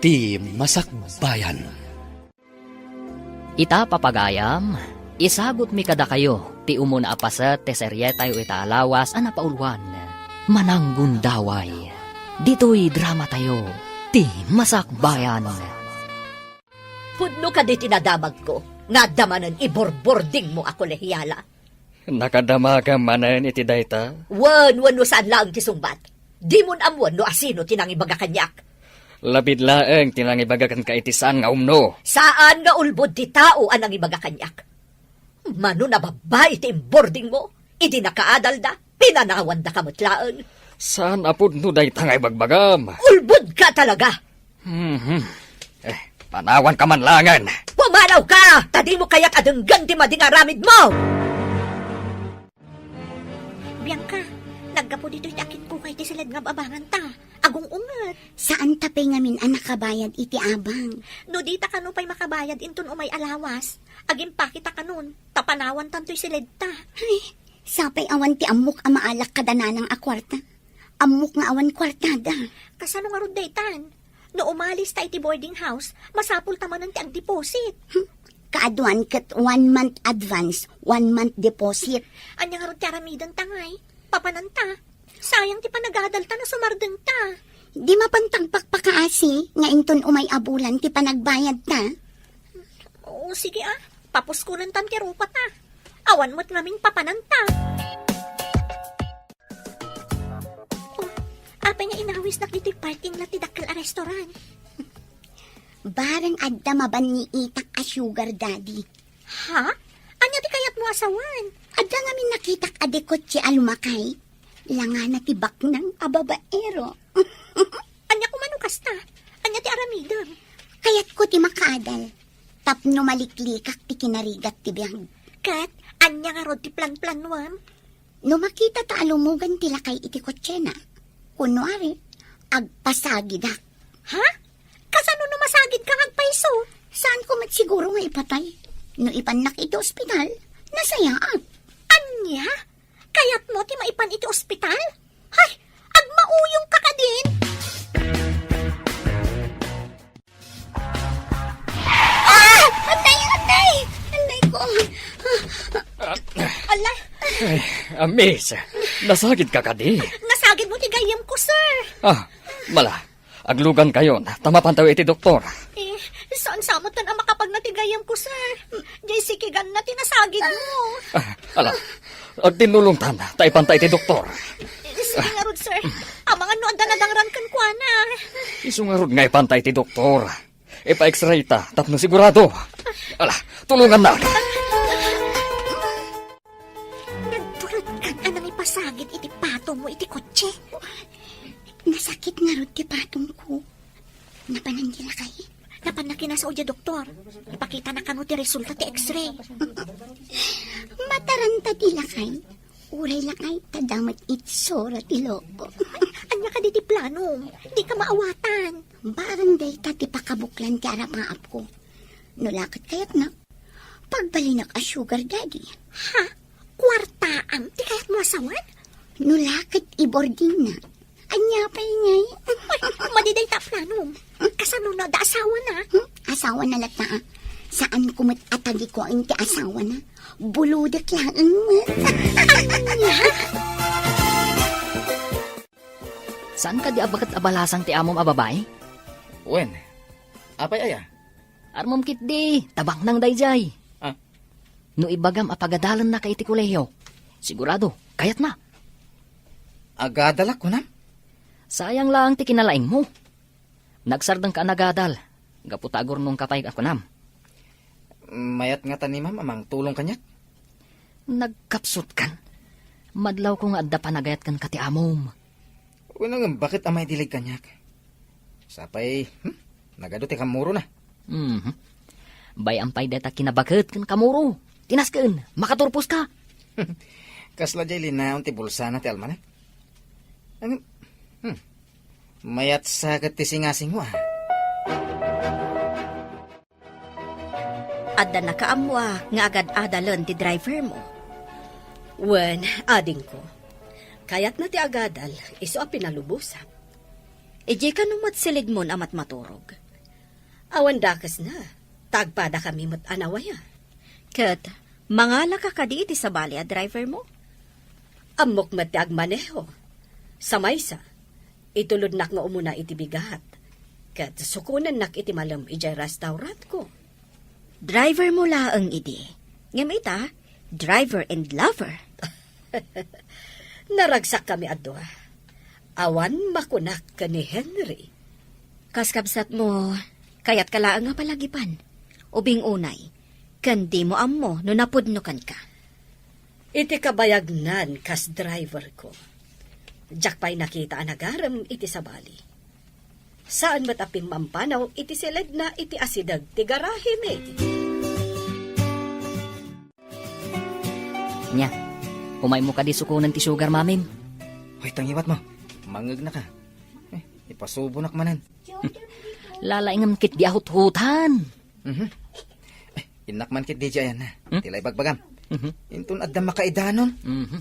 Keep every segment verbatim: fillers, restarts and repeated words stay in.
Ti Masakbayan. Ita, papagayam, isagutmi kadakayo ti umuna a paset ti serietayo ita a lawas a napauluan, Mananggundaway. Ditoy dramatayo, Ti Masakbayan. Pudno kadi ti nadamagko nga adda manen iborbordingmo a kolehiala? Nakadamagam manen iti dayta? Wen, wenno saan laeng ti sungbat. Dimon ammoen no asino ti nangibaga kaniak. Lapid laeng ti nangibaga kenka iti saan nga umno. Saan nga ulbod ti tao a nangibaga kaniak. Mano a babbai ti imbordingmo, idi nakaadalda, pinanawandaka met laeng. Saan a pudno dayta nga ibagbagam. Ulbodka talaga! Mhm. Eh, panawanka man laengen. Pumanawka! Ta dimo kayat a denggen ti madi nga aramidmo! Bianca, naggapu ditoy ti akitkukay ti siled nga ababanganta. Agung-unget. Saan ta pay ngamin a nakabayad iti abang? No dita kano pay makabayad inton umay a lawas, agimpaketa kanon, ta panawantan toy siledta. Ay, sapay awan ti ammok a maalak kada nanang a kuarta. Ammok nga awan kuartada. Kasano ngarud daytan? No umalis ta iti boarding house, masapul ta manen ti agdeposit. Hmm. Kaaduan ket one month advance, one month deposit. Ania ngarud ti aramidenta ngay? Papananta. Sayang ti panagadalta no sumardengta. Di mapan agpakpakaasi nga inton umay a bulan ti panagbayadta? Oo, sige a. Papuskurentan ti rupata. Awan met ngamin papananta. Oh, apay nga inawisnak ditoy parking lot ti dakkel a restaurant? Bareng adda mabanniitak a sugar daddy. Ha? Ania ti kayatmo a sawen? Adda ngamin nakitak a dekotse a lumakay. Langana ti baknang a babaero. Ania koma no kasta? Ania ti aramidem? Kayatko ti makaadal. Tapno maliklikak ti kinarigat ti biag. Ket ania ngarud ti planplanuem? No makitata a lumogen ti lakay iti kotsena, kunuari, agpasagidak. Ha? Kasano no masagidka nga agpayso? Saanko met siguro nga ipatay. No ipannak iti ospital, nasayaat. Ania? Kayatmo ti maipan iti ospital? Hay, agmauyongka kadin! Ah! Anday, anday! Anday ko! Ala! Ay, ah, miss, nasagidka kadi? Nasagidmo ti gayyemko, sir. Ah, mala, aglugankayon, ta mapantayo iti doktor. Eh, saan sa met a makapagna ti gayyemko, sir? Jay sikiganna ti nasagidmo. Ah, ala, agtinnulongtan, ta ipanta iti doktor. Eh, sige ngarud, sir. Amangan no adda nadangran kenkuana. Isu ngarud nga ipanta iti doktor. Ipa-X-ray ta tapno sigurado. Ala, tulongannak. Nagturedkan a nangipasagid iti patongmo iti kotse. Nasakit ngarud ti patongko. Napanan ti lakay? Napanna kinasao diay doktor. Ipakitana kano ti resulta ti X-ray. Mataranta ti lakay. Uray lakay ta damet itsura ti loko. Ania kadi ti planom? Dika maawatan. Barang dayta ti pakabuklan ti arapaapko. No la ket kayatna, pagbalinak a sugar daddy. Ha? Kuartaam ti kayatmo a sawen? No la ket ibordingna. Ania pay ngay? Ay, madi dayta a planom. Kasano na da asawana? Hmm? Asawana latta, ah. Saanko met a tagikuaen ti asawana. Bulodek laeng met. Ania? Saan kadi a baket a balasang ti amom a babai? Wen. Apay aya? Armom ketdi, ta baknang daydiay. Ah. No ibagam a pagadalennaka iti kolehio, sigurado, kayatna. Agadalak, kunam? Sayang laeng ti kinalaingmo. Nagsardengka a nagadal, gapu ta agurnongka pay a kunam. Mayat ngata ni Ma'am a mangtulong kaniak? Nagkapsutkan. Madlawko nga adda panagayat kenka ti amom. Wen, ngem baket a maidilig kaniak? Sapay, hmm? Nagadu ti kammurona. Mhm. Bay-am pay dayta kinabaket ken kammuro. Tinasken, makaturposka. Kasla diay linaon ti bulsana ti almanak. Ngem, hmm. Mayat sa ket ti singasingmo, ah. Adda nakaammoak nga agad-adalen ti drivermo. Wen, adingko. Kayatna ti agadal, isu a pinalubosak. Idiay kano met siligmon a matmaturog. Awan dakesna, ta agpadakami met a nawaya. Ket mangalaka kadi iti sabali a driver mo? Ammok met ti agmaneho. Sa maysa, itulodnak nga umuna iti bigat, ket sukonennak iti malem idiay restaurantko. Driver mo laeng idi. Ngem ita, driver and lover. Naragsakkami a dua. Awan makunak ken ni Henry. Kas kabsatmo, kayatka laeng a palagipan. Ubing unay, ken dimo ammo no napudno kenka. Iti kabayagnan kas driverko, diak pay nakita a nagarem iti sabali. Saan met a pimmampanaw iti siledna iti asideg ti garahemi. Nia, umaymo kadi sukonen ti sugar mamim? Hoy, tangiwat mo. Mangegnaka. Eh, ipasubonak manen. Lalaingem ketdi a huthutan. Mhm. Eh, innak man ketdi diay ayanna. Hmm? Ti la ibagbagam. Mhm. Inton adda makaidanon. Mhm.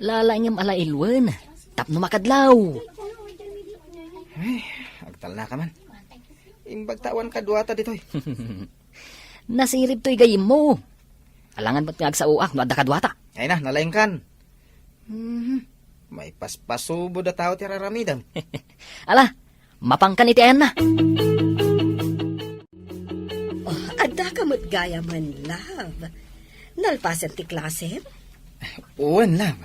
Lalaingem a la ilwen. Tapno makadlaw. Ay, agtalnaka man. Imbag ta awan kaduata ditoy. Nasirib toy gayyemmo. Alangan met nga agsaoak no adda kaduata. Ay na, nalaingkan. Mhm. Maipaspasubo da tao ti raramidem. Ala, mapankan iti ayanna. Oh, adda ka met gayamen, love. Nalpasen ti klasem? Wen, love.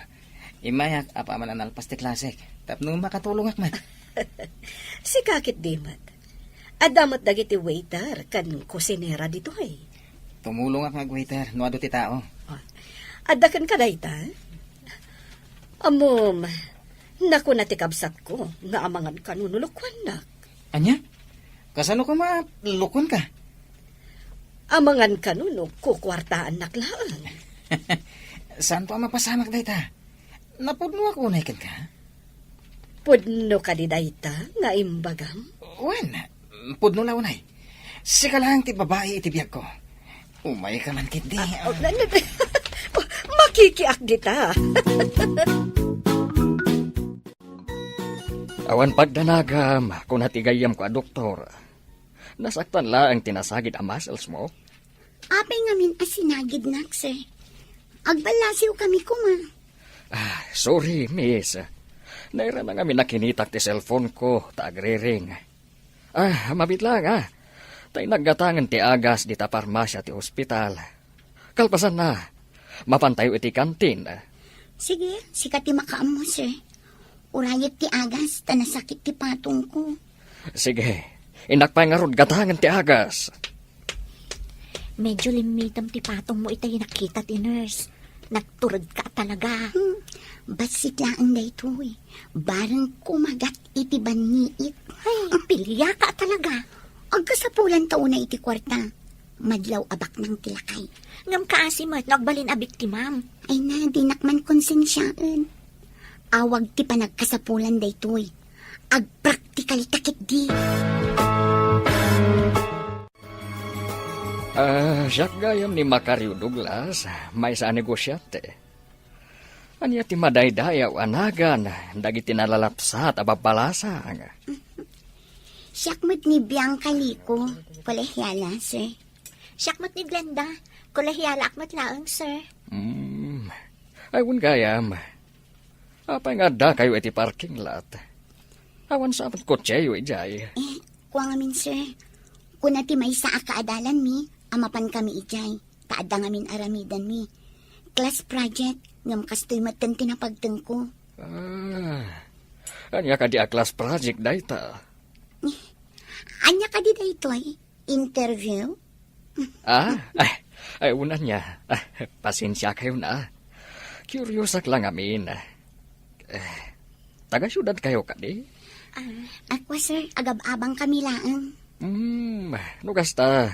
Immayak apaman a nalpas ti klasek. Tapno makatulongak met. Sika ketdi met. Adda met dagiti waiter ken kusinera ditoy. Tumulongak nga agwaiter no adu ti tao. Ah, adda kenka dayta? Ammom, nakuna ti kabsatko nga amangan kano no lokoannak. Ania? Kasano koma lokoanka? Amangan kano no kukuartaannak laeng. Saanto a mapasamak dayta? Napudnoak unay kenka? Pudno kadi dayta nga imbagam? Wen, pudno la unay. Sika laeng ti babai iti biagko. Umayka man ketdi. Ah, oh, na-, na-, makikiak dita. Awan pagdanagam, kuna ti gayyemko a doktor. Nasaktan laeng ti nasagid a muscles mo? Apay ngamin a sinagidnak, sir? Agballasiw kami koma. Ah, sorry, miss. Nairana ngamin a kinitak ti cellphone ko, ta agriring. Ah, mabiit laeng, ah. Ta innak gatangen ti agas dita parmasia ti ospital. Kalpasanna, mapantayo iti kantin. Sige, sika ti makaammo, sir. Urayek ti agas, ta nasakit ti patongko. Sige, innak pay ngarud gatangen ti agas. Medyo limmitem ti patongmo ita nakita ti nurse. Nagturedka talaga. Hmm, bassit laeng daytoy. Bareng kumagat iti banniit. Ay, piliaka talaga. Agkasapulan ta unay iti kuarta. Madlaw a baknang ti lakay. Ngem kaasi met no agbalin a biktimam. Ay na, dinak man konsensiaen. Awag ti panagkasapulan daytoy. Agpraktikal ta ketdi. Ah, siak gayam ni Macario Douglas, maysa a negosiante. Ania ti madaydayaw a nagan dagiti nalalapsat a babbalasang? Siak met ni Bianca Lico, kolehiala, sir. Siak met ni Glenda, kolehialaak met laeng, sir. Hmm. Ay, wen gayam. Apay nga addakayo iti parking lot? Awan sa met kotseyo idiay. Eh, kua ngamin, sir. Kuna ti maysa a kaadalanmi a mapan kami idiay, ta adda ngamin aramidenmi. Class project, ngem kastoy metten ti napagtengko. Ah, ania kadi a class project dayta? Eh, ania kadi daytoy? Interview? Ah, ay, ay, wen ania. Ah, pasensiakayon a. Curiosak la ngamin. Eh, taga-siudad kayo kadi? Ah, kua, sir, agab-abang kami laeng. Hmm, no kasta,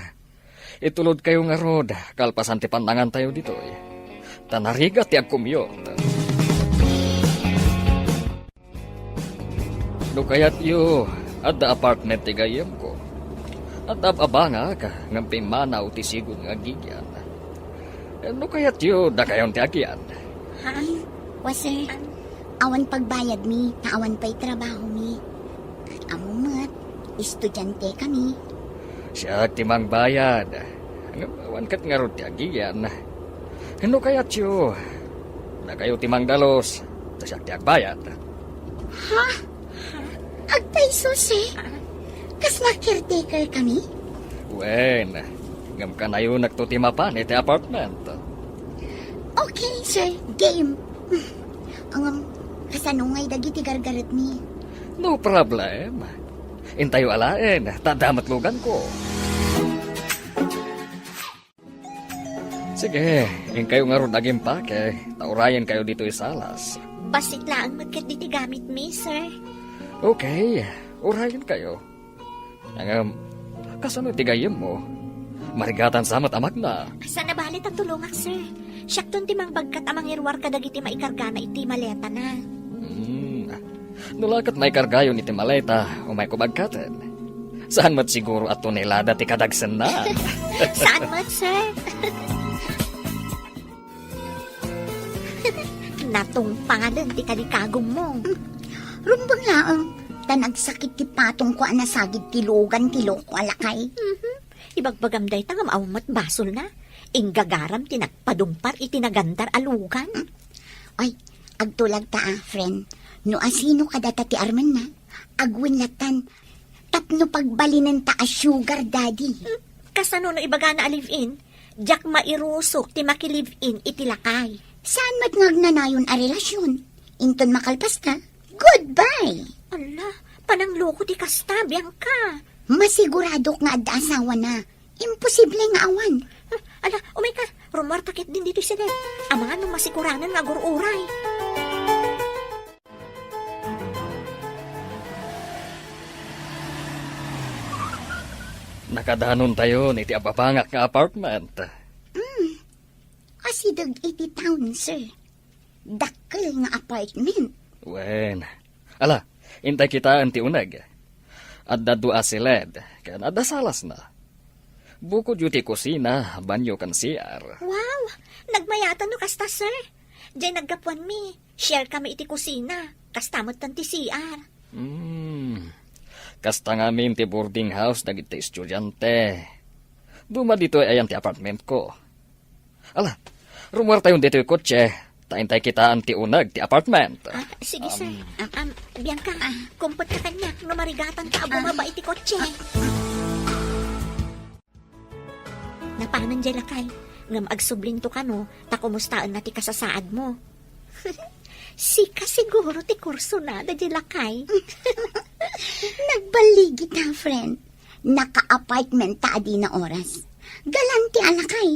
itulod kayo ngarud, kalpasan ti pannangan tayo ditoy. Ta narigat ti agcommute. No kayatyo, adda apartment ti gayyemko. Adda ab-abangak, ngem pimmanaw ti sigun nga aggigyan. No kayatyo, dakayon ti agian. Ha? Wa, sir. Awan pagbayadmi, ta awan pay trabahomi. Ammo met, estudiante kami. Siak ti mangbayad. Ngem awan ket ngarud ti agiyan. No kayatyo, dakayo ti mangdalus, ta siak ti agbayad. Ha? Agpayso, sir? Kasla caretaker kami? Wen, ngem kanayonakto ti mapan iti apartment. Okay, sir. Game. Ngem, kasano ngay dagiti gargaretmi? No problem. Intayo alaen, ta adda met luganko. Sige, inkayo ngarud agimpake, ta urayenkayo ditoy salas. Bassit laeng met ketdi ti gamitmi, sir. Okay, urayenkayo. Ngem, kasano ti gayyemmo? Marigatan sa met a magna. Saan a bale ta tulongak, sir. Siakton ti mangbagkat a mangiruar kadagiti maikargana iti maletana. Hmm. No la ket maikargayon iti maleta, umayko bagkaten. Saan met siguro a tonelada ti kadagsenna. Saan met, sir? Natungpalen ti kalikagummo. Rumbeng laeng, ta nagsakit ti patongko a nasagid ti lugan ti loko a lakay. Mhm. Ibagbagam dayta ngem awan met basolna. Inggagaram ti nagpadungpar iti nagandar a lugan. Ay, agtulag ta a, friend. No asino kadata ti armenna, agwin lattan. Tapno pagbalinenta a sugar daddy. Hmm, kasano no ibagana a live-in? Diak mairusok ti maki-live-in iti lakay. Saan met nga agnanayon a relasyon? Inton makalpasta, goodbye! Ala, panangloko ti kasta, Bianca. Masiguradok nga adda asawana. Imposible nga awan. Hmm, ala, umayka. Rumuarta ketdin ditoy siled. Amangan no masiguranan nga agur-uray. Nakadanontayon iti ababangak nga apartment. Mm. Asideg iti town, sir. Dakkel nga apartment. Wen. Ala, intay kitaen ti uneg. Adda dua a siled, ken adda salasna. Bukodyo ti kusina, banyo, ken C R. Wow! Nagmayatan no kasta, sir. Diay naggapuanmi, share kami iti kusina. Kasta metten ti C R. Hmm. Kasta ngamin ti boarding house dagiti estudiante. Duma ditoy ayan ti apartmentko. Ala, rumuartayon ditoy kotse, ta intay kitaen ti uneg ti apartment. Ah, sige, sir. Um, um, Bianca, kumpet ka kaniak no marigatanta a bumaba iti kotse. Napanan diay lakay, ngem agsublinto kano, ta kumustaenna ti kasasaadmo. Sika siguro ti kursonada diay lakay. Nagballigit, ha, friend. Naka-apartment ta a dina oras. Galante a lakay.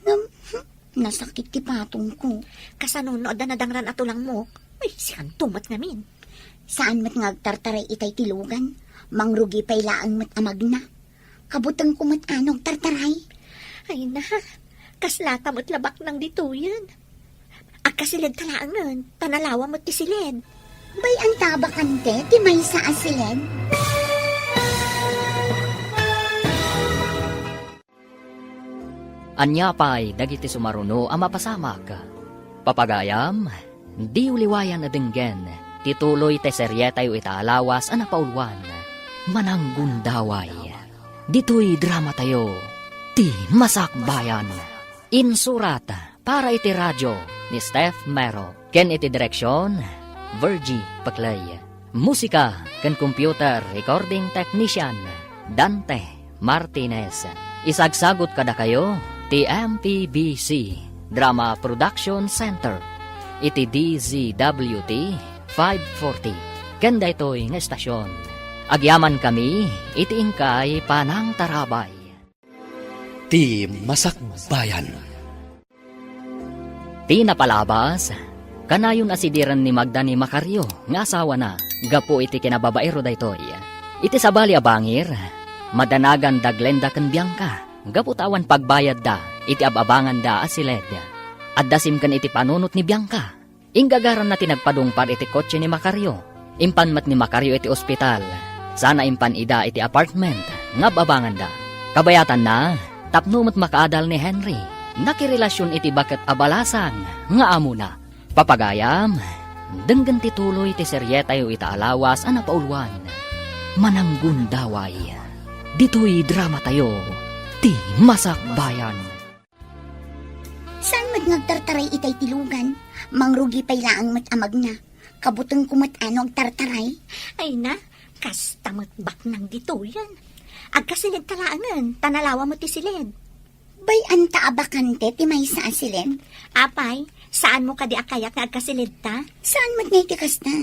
Ngem, hmm, nasakit ti patongko. Kasano no adda nadangran a tulangmok? Ay, sikanto met ngamin. Saan met nga agtartaray itay ti lugan? Mangrugi pay laeng met a magna. Kabutengko met a no agtartaray. Ay na, kaslata met la baknang ditoyen. Agkasiled ta laengen, ta nalawa met ti siled. Bay-anta a bakante ti maysa a siled? Ania pay dagiti sumaruno a mapasamak? Papagayam, diyo liwayan a denggen ti tuloy ti serietayo ita a lawas a napauluan, Mananggundaway. Ditoy dramatayo, Ti Masakbayan. Insurat para iti radio ni Steph Mero ken iti direksion, Virgie Peclay. Musika ken computer recording technician, Dante Martinez. Isagsagut kadakayo ti M P B C Drama Production Center iti D Z W T five forty ken daytoy nga estasion. Agyamankami iti inkay panangtarabay. Ti Masakbayan. Ti napalabas, kanayon a sidiren ni Magda ni Macario nga asawana gapu iti kinababaero daytoy. Iti sabali a bangir, madanagan da Glenda ken Bianca gapu ta awan pagbayadda iti ab-abanganda a siled. Adda simken iti panunot ni Bianca. Inggagaranna ti nagpadungpar iti kotse ni Macario. Impan met ni Macario iti ospital, sana impan ida iti apartment nga ab-abanganda. Kabayatanna, tapno met makaadal ni Henry, nakirelasion iti baket a balasang nga amona. Papagayam, denggen ti tuloy ti serietayo ita a lawas a napauluan, Mananggundaway. Ditoy dramatayo, ti Masakbayan. Saan met nga agtartaray itay ti lugan? Mangrugi pay laeng met a magna. Kabutengko met a no agtartaray. Ay na, kasta met baknang ditoyen. Agkasiled ta laengen, ta nalawa met ti siled. Bay-anta a bakante ti maysa a siled? Apay, saanmo kadi a kayat nga agkasiled ta? Saan met nga iti kasta?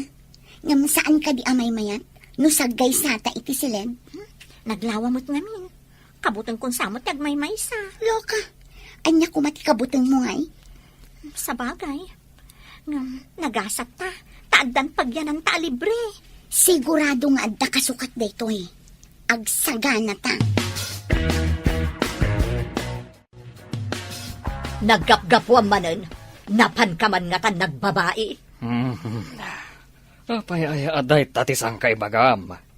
Ngem saan kadi a maymayat no saggaysata iti siled? Hmm? Naglawa met ngamin. Kabutengkon sa met ti agmaymaysa. Loka, ania koma ti kabutengmo ngay? Sabagay. Ngem nagasat ta, ta addan pagyananta a libre. Sigurado nga adda kasukat daytoy. Agsagana ta. Naggapgapuam manen, napanka man ngatan nagbabai. Hmm. Apay aya a dayta ti sangkaibagam?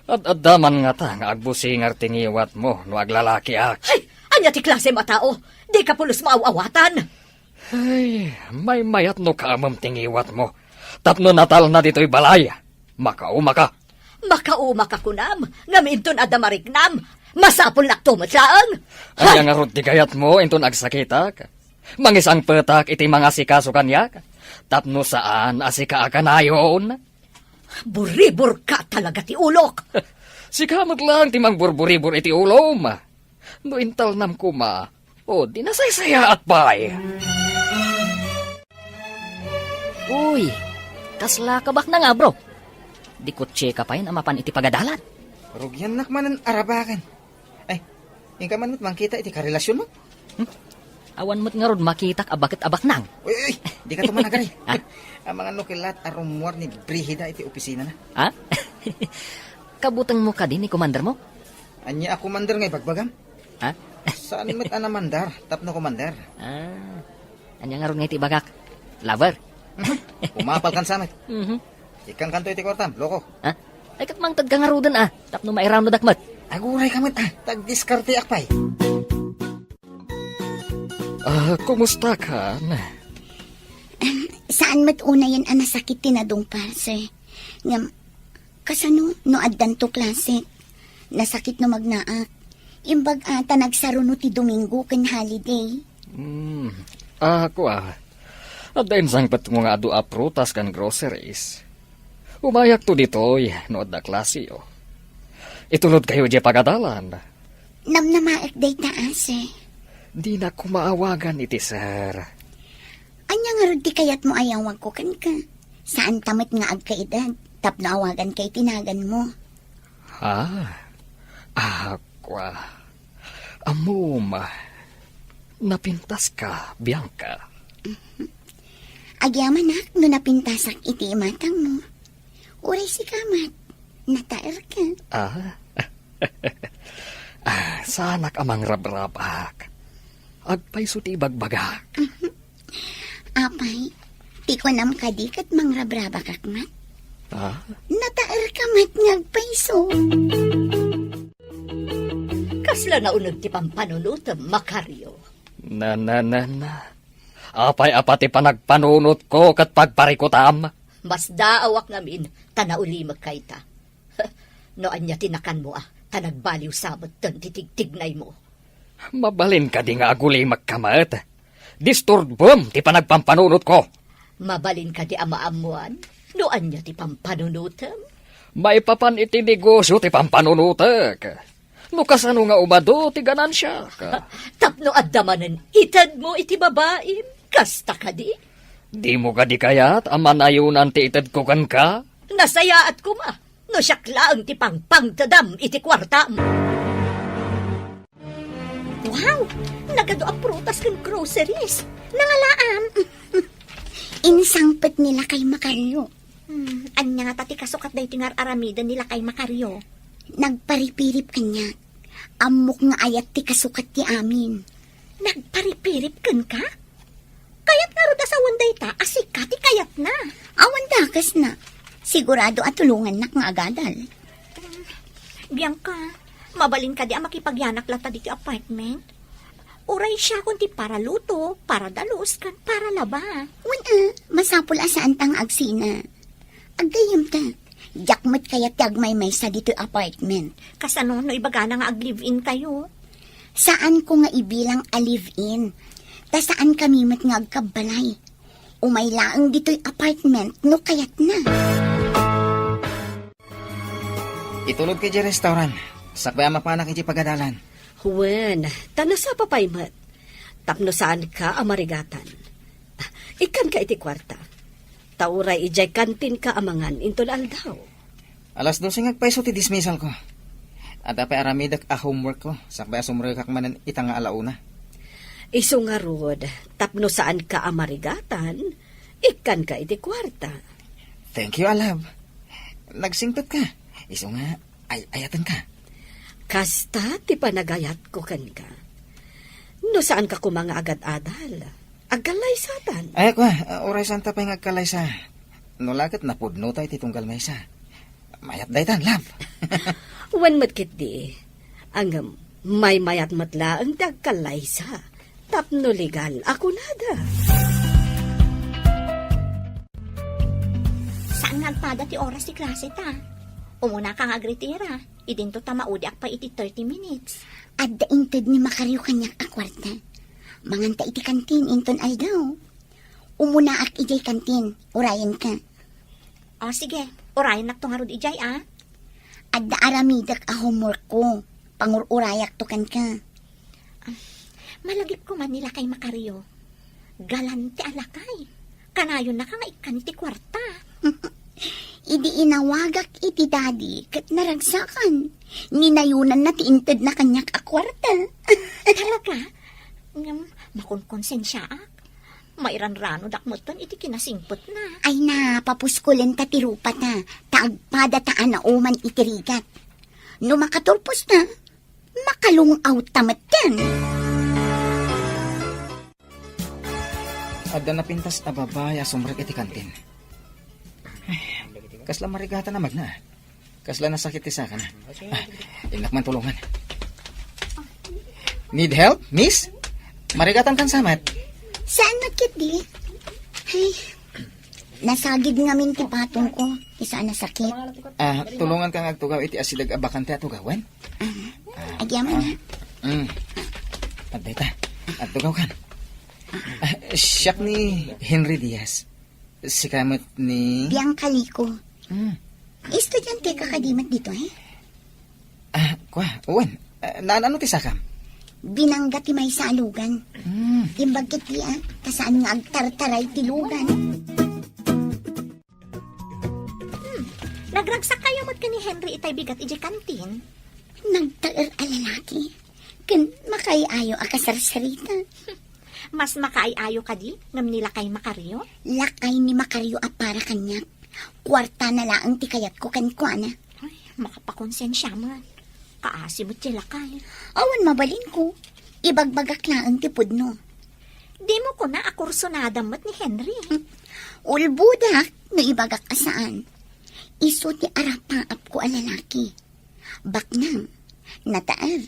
Ad-adda man ngata nga agbusingar ti ngiwatmo no aglalakiak. Ay, ania ti klasem a tao? Dika pulos maaw-awatan. Ay, maymayat no kaamem ti ngiwatmo. Tapno natalna ditoy balay, makaumaka. Makaumaka kunam, ngem inton adda mariknam, masapulnakto met laeng. Ania ngarud ti gayatmo inton agsakitak? Mangisangpetak iti mangasikaso kaniak, tapno saan a sika a kanayon. Buriburka talaga ti ulok. Sika met laeng ti mangburburibur iti ulom. No intalnam koma, o di nasaysayaat pay. Uy, kasla kabak na nga, bro. Di kutse ka pay a mapan iti pagadalan. Rugiannak manen arabaken. Ay, inka man met mangkita iti karelasionmo? Hmm? Awan met ngarud makitak a baket a baknang. Uy, uy, dika tumanagari. Ha? Amangan no kellat a rummuar ni Brigida iti opisinana. Ha? Kabutengmo kadi ni komandermo? Ania a komander nga ibagbagam? Ha? Saan met a namandar tapno komander? Ah, ania ngarud nga iti ibagak? Lover? Umapal kan samet. Mhm. Ikkan kanto iti kuartam, loko. Ha? Ay, ket mangted ka ngaruden, ah, tapno mairanudak met. Aguray ka met, ah, ta agdiskarteak pay. Ah, kumusta kan? Saan met unayen a nasakit ti nadungpa, sir. Ngem, kasano no addanto klase? Nasakit no magnaak. Imbag a ta nagsaruno ti Domingo ken holiday. Hmm. Ah, kua. Adda insangpetmo nga adu a prutas ken groceries. Umayakto ditoy no adda klaseyo. Itulodkayo idiay pagadalan. Namnamaek dayta, a, sir. Dinak koma awagan iti sir. Ania ngarud ti kayatmo a yawagko kenka? Saanta met nga agkaedad tapno awaganka iti naganmo. Ha? Ah, kua. Ammom, napintaska, Bianca. Agyamanak no napintasak iti imatangmo. Uray sika met, nataerka. Ah? Ah, saanak a mangrabrabak. Agpayso ti ibagbagak. Apay, ti kunam kadi ket mangrabrabakak met? Ah? Nataerka met nga agpayso. Kasla nauneg ti pampanunotem, Macario? Na, na, na, na. Apay a pati panagpanunotko ket pagparikutam? Masdaawak ngamin ta naulimekka ita. No ania ti nakanmo a, ta nagbaliw sabet ti tigtignaymo. Mabalin kadi nga agulimekka met? Disturbem ti panagpampanunotko. Mabalin kadi a maammoan no ania ti pampanunotem? Maipapan iti negosio ti pampanunotek. No kasano nga umadu ti ganansiak? Tapno adda manen itedmo iti babaim, kasta kadi? Dimo kadi kayat a manayonan ti itedko kenka? Nasayaat koma no siak laeng ti pangpangtedam iti kuartam. Wow! Nagadu a prutas ken groceries. Nangalaam. Insangpet ni Lakay Macario. Hmm, ania ngata ti kasukat daytoy nga ar-aramiden ni Lakay Macario? Nagparipirip kaniak. Ammok nga ayat ti kasukat ti amin. Nagparipirip kenka? Kayat ngarud a sawen dayta a sika ti kayatna. Awan dakesna. Sigurado a tulongannak nga agadal. Bianca, mabalin kadi a makipagyanak latta ditoy apartment? Uray siakon ti paraluto, paradalus, ken paralaba. Wen a, masapul a saanta nga agsina. Aggayyemta, Diak met kayat ti agmaymaysa ditoy apartment. Kasano no ibagana nga ag-live-in kayo? Saanko nga ibilang a live-in. Ta saankami met nga agkabbalay. Umay laeng ditoy apartment no kayatna. Itulodka idiay restaurant. Sakbay a mapanak idiay pagadalan. Wen, ta nasapa pay met. Tapno saanka a marigatan. Ikkanka iti kuarta. Ta uray idiay kantinka a mangan inton aldaw. Alas dose nga agpayso ti dismissal ko. Adda pay aramidek a homework ko, sakbay a sumrekak manen ita nga alauna. Isu ngarud, tapno saanka a marigatan, ikkanka iti kuarta. Thank you, a love. Nagsingpet ka. Isu nga, ay-ayaten ka. Kasta ti panagayatko kenka. No saanka koma nga agad-adal, agkallaysatan. Ay, kua, uray saanta pay nga agkallaysa. No la ket napudno tayo ti tunggal maysa. Mayat daytan, love. Wen met ketdi. Ngem, maymayat met laeng ti agkallaysa. Tapno legal a kunada. Saan nga agpada ti oras ti klase ta? Umuna ka nga agretira. Idinto ta maudiak pay iti thirty minutes. Adda inted ni Macario kaniak a kuarta. Manganta iti kantin inton aldaw. Umunaak idiay kantin, urayenka. O, sige, urayennakto ngarud idiay, a. Adda aramidek a homework ko. Pangur-urayakto kenka. Ah, malagipko man ni lakay Macario. Galante a lakay. Kanayonnaka nga ikkan ti kuarta. Idi inawagak iti daddy ket naragsakan. Ninayonanna ti intedna kaniak a kuarta. Talaga? Ngem, makonkonsensiaak. Mairanranodak metten iti kinasingpetna. Ay na, papuskol ta ti rupata, ta agpadata a nauman iti rigat. No makaturposta, makalung-awta metten. Adda napintas a babai a sumrek iti kantin. Ay, kasla marigatan a magna. Kasla nasakit ti sakana. Ah, innak man tulongan. Need help, miss? Marigatan kan samat. Saan met ketdi? Ay, nasagid ngamin ti patong ko. Isu a nasakit. Ah, tulongan ka nga agtugaw iti asideg a bakante a tugawen? Ah, agyaman, ah, ha? Mm. Adda ita. Agtugaw kan. Ah, siak ni Henry Diaz. Sika met ni Bianca Lico. Mm. Estudiante ka kadi met ditoy? Ah, kua, wen. Ah, naan-ano ti sakam? Binangga ti maysa a lugan. Mm. Imbag ketdi, ah, ta saan nga agtartaray ti lugan. Hmm. Nagragsakkayo met ken ni Henry itay bigat idiay kantin? Nagtaer a lalaki. Ken makaay-ayo a kasarsarita. Mas makaay-ayo kadi ngem ni lakay Macario? Lakay ni Macario a para kaniak. Kuartana laeng ti kayatko kenkuana. Ay, makapakonsensia man. Kaasi met ti lakay. Awan mabalinko. Ibagbagak laeng ti pudno. Dimo kuna a kursunada met ni Henry. Ulbodak no ibagak a saan. Isu ti arapaapko a lalaki. Baknang, nataer,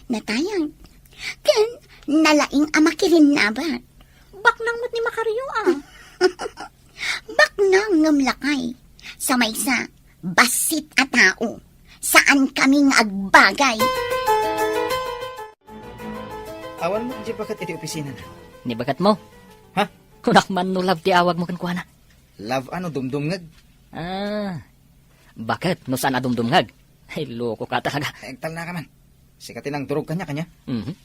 natayag, ken nalaing a makirinnabak. Baknang met ni Macario, a. Baknang ngem lakay. Sa maysa, bassit a tao. Saankami nga agbagay. Awan met diay baket iti opisinana. Ni baketmo? Ha? Kunak man no love ti awagmo kenkuana. Love a no dumdumngeg? Ah, baket no saan a dumdumngeg? Ay, lokoka talaga. Ay, agtalnaka man. Sika ti nangdurog kaniak, ania? Mhm.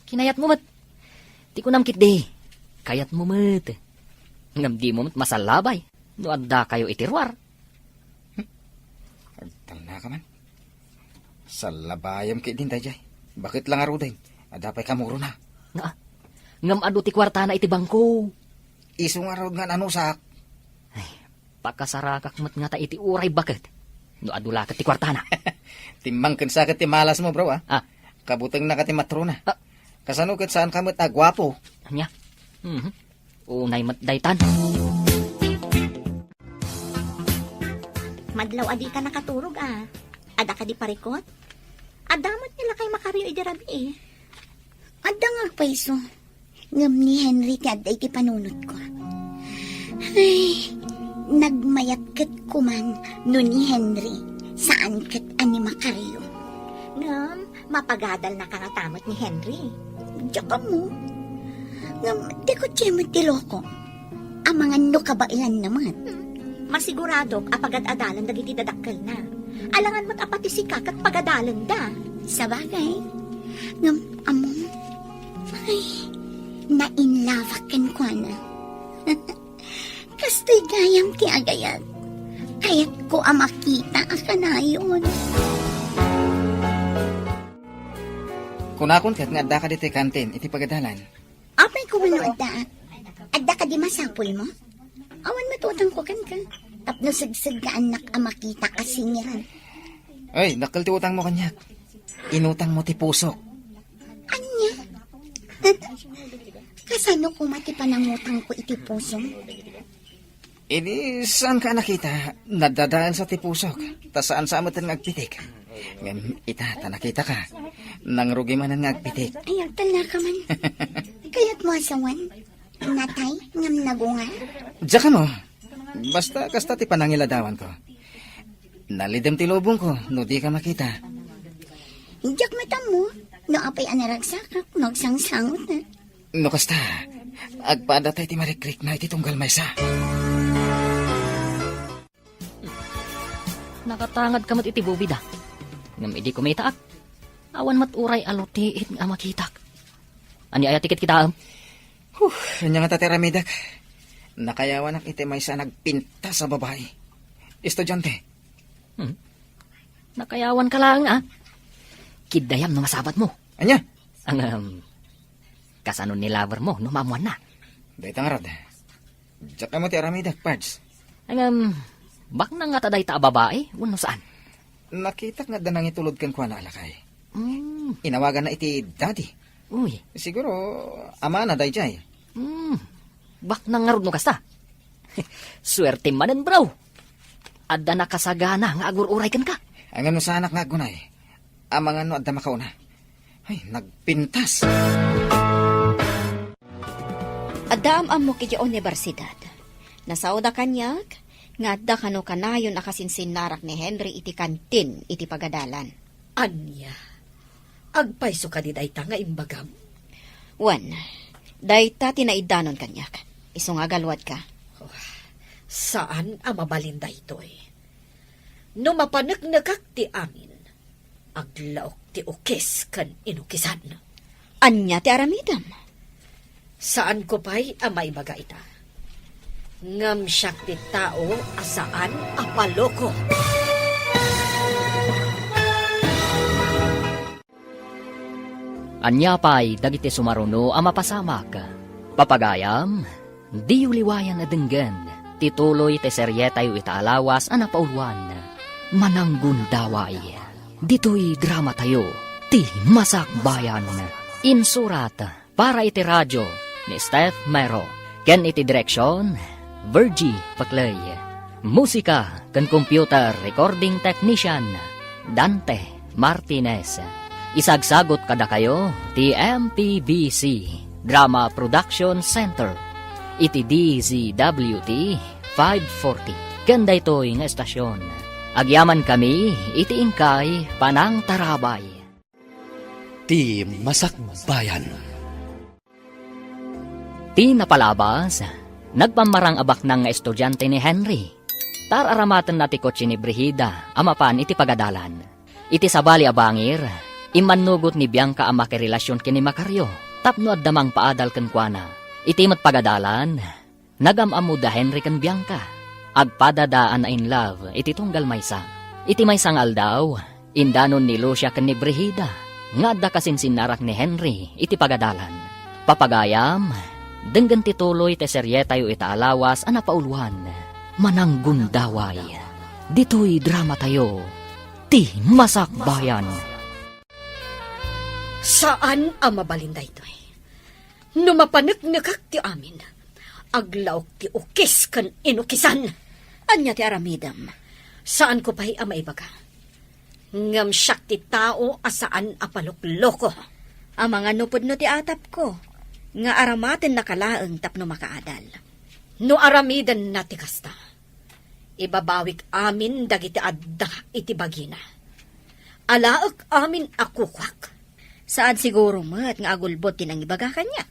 Kinayatmo met. Ti kunam ketdi, kayatmo met. Ngem dimo met masallabay no addakayo iti ruar. Hmm. Agtalnaka man. Sallabayam ketdin daydiay. Baket la ngaruden. Adda pay kamurona. Nga, ngem adu ti kuartana iti bangko. Isu ngarud nga nanusak. Ay, pakasarakak met ngata iti uray baket. No adu la ket ti kuartana. Timmangken sa ket ti malasmo, bro, a. Ah. Kabutengna ket ti matrona. Ah. Kasano ket saanka met a guapo? Ania? Mhm. Unay met daytan. Madlaw a dika nakaturog, a. Adda kadi parikut? Adda met ni lakay Macario idi rabii. Adda nga agpayso. Ngem ni Henry ti adda iti panunotko. Ay, Nagmayat ket kuman no ni Henry, saan ket a ni Macario. Ngem, mapagadalnaka ngata met ni Henry. Diak ammo. Ngem, di kutse met ti loko. Amangan no kabaelanna met. Hmm. Masiguradok a pagad-adalan dagiti dadakkelna. Alangan met a pati sika ket pagadalenda. Sabagay. Ngem, ammom, ay, na-in love-ak kenkuana. Kastoy gayam ti agayat. Kayatko a makita a kanayon. Kunakon ket nga addaka ditoy kantin iti pagadalan. Apay koma no addaak? Adda kadi masapulmo? Awan met utangko kenka. Tapno segseggaannak a makita a singiran. Ay, dakkel ti utangmo kaniak. Inutangmo ti pusok. Ania? Kasano koma ti panangutangko iti pusom? Idi saanka a nakita, nadadaelsa ti pusok, ta saan sa metten nga agpitik. Ngem ita, ta nakitaka, nangrugi manen nga agpitik. Ay, agtalnaka man. Kayatmo a sawen? Natay ngem nagungar? Diak ammo. Basta kasta ti panangiladawanko. Nalidem ti lubongko no dika makita. Diak met ammo no apay a naragsakak no agsangsangot. No kasta, agpada tay ti marikrikna iti tunggal maysa. Nakatangadka met iti bubida. Ngem idi kumitaak, awan met uray a lutiit nga makitak. Ania aya ti kitkitaem? Huh, ania ngata ti aramidek? Nakayawanak iti maysa a nagpintas a babai. Estudiante. Hmm. Nakayawanka laeng, a? Kiddayam no masabatmo. Ania? Ngem, kasano ni lovermo no maammoanna? Dayta ngarud. Diak ammo ti aramidek, Pards. Ngem, baknang ngata dayta a babai, wenno saan? Nakitak nga adda nangitulod kenkuana a lakay. Hmm. Inawaganna iti daddy. Uy. Siguro, amana daydiay. Hmm. Baknang ngarud no kasta. Suertem manen, bro. Adda nakasagana nga agur-uray kenka. Ngem no saanak nga aggunay, amangan no adda makauna. Ay, nagpintas. Adda am-ammok idiay universidad. Nasaoda kaniak nga adda kano kanayon a kasinsinnarak ni Henry iti kantin iti pagadalan. Ania? Agpayso kadi dayta nga imbagam? Wen, dayta ti naiddanon kaniak. Isu nga agaluadka. Oh, saan a mabalin daytoy. No mapaneknekak ti amin, aglaok ti ukis ken inukisan. Ania ti aramidem? Saanko pay a maibaga ita. Ngem siak ti tao a saan a paloko. Ania pay dagiti sumaruno a mapasamak? Papagayam, diyo liwayan a denggen ti tuloy ti serietayo ita a lawas a napauluan, Mananggundaway. Ditoy dramatayo, ti Masakbayan. Insurat para iti radio ni Steph Mero, ken iti direksion, Virgie Paclay. Musika ken computer recording technician, Dante Martinez. Isagsagut kadakayo ti M P B C Drama Production Center iti D Z W T five forty. Ken daytoy nga estasion, agyamankami iti inkay panangtarabay. Ti Masakbayan. Ti napalabas, nagpammarang a baknang nga estudiante ni Henry. Taar-aramatenna ti kotse ni Brigida a mapan iti pagadalan. Iti sabali a bangir, immannugot ni Bianca a makirelasion ken ni Macario tapno adda mangpaadal kenkuana. Iti met pagadalan, nagam-ammo da Henry ken Bianca. Agpadada a na-in love iti tunggal maysa. Iti maysa nga aldaw, indanon ni Lucia ken ni Brigida nga adda kasinsinnarak ni Henry iti pagadalan. Papagayam, denggen ti tuloy ti serietayo ita a lawas a napauluan, Mananggundaway. Ditoy dramatayo, ti Masakbayan. Saan a mabalin daytoy. No mapaneknekak ti amin, aglaok ti ukis ken inukisan. Ania ti aramidem? Saanko pay a maibaga. Ngem siak ti tao a saan a palokloko. Amangan no pudno ti atapko, nga aramatennaka laeng tapno makaadal. No aramidenna ti kasta, Ibabawik amin dagiti adda iti bagina. Alaek amin a kukuak. Saan siguro met nga agulbod ti nangibaga kaniak.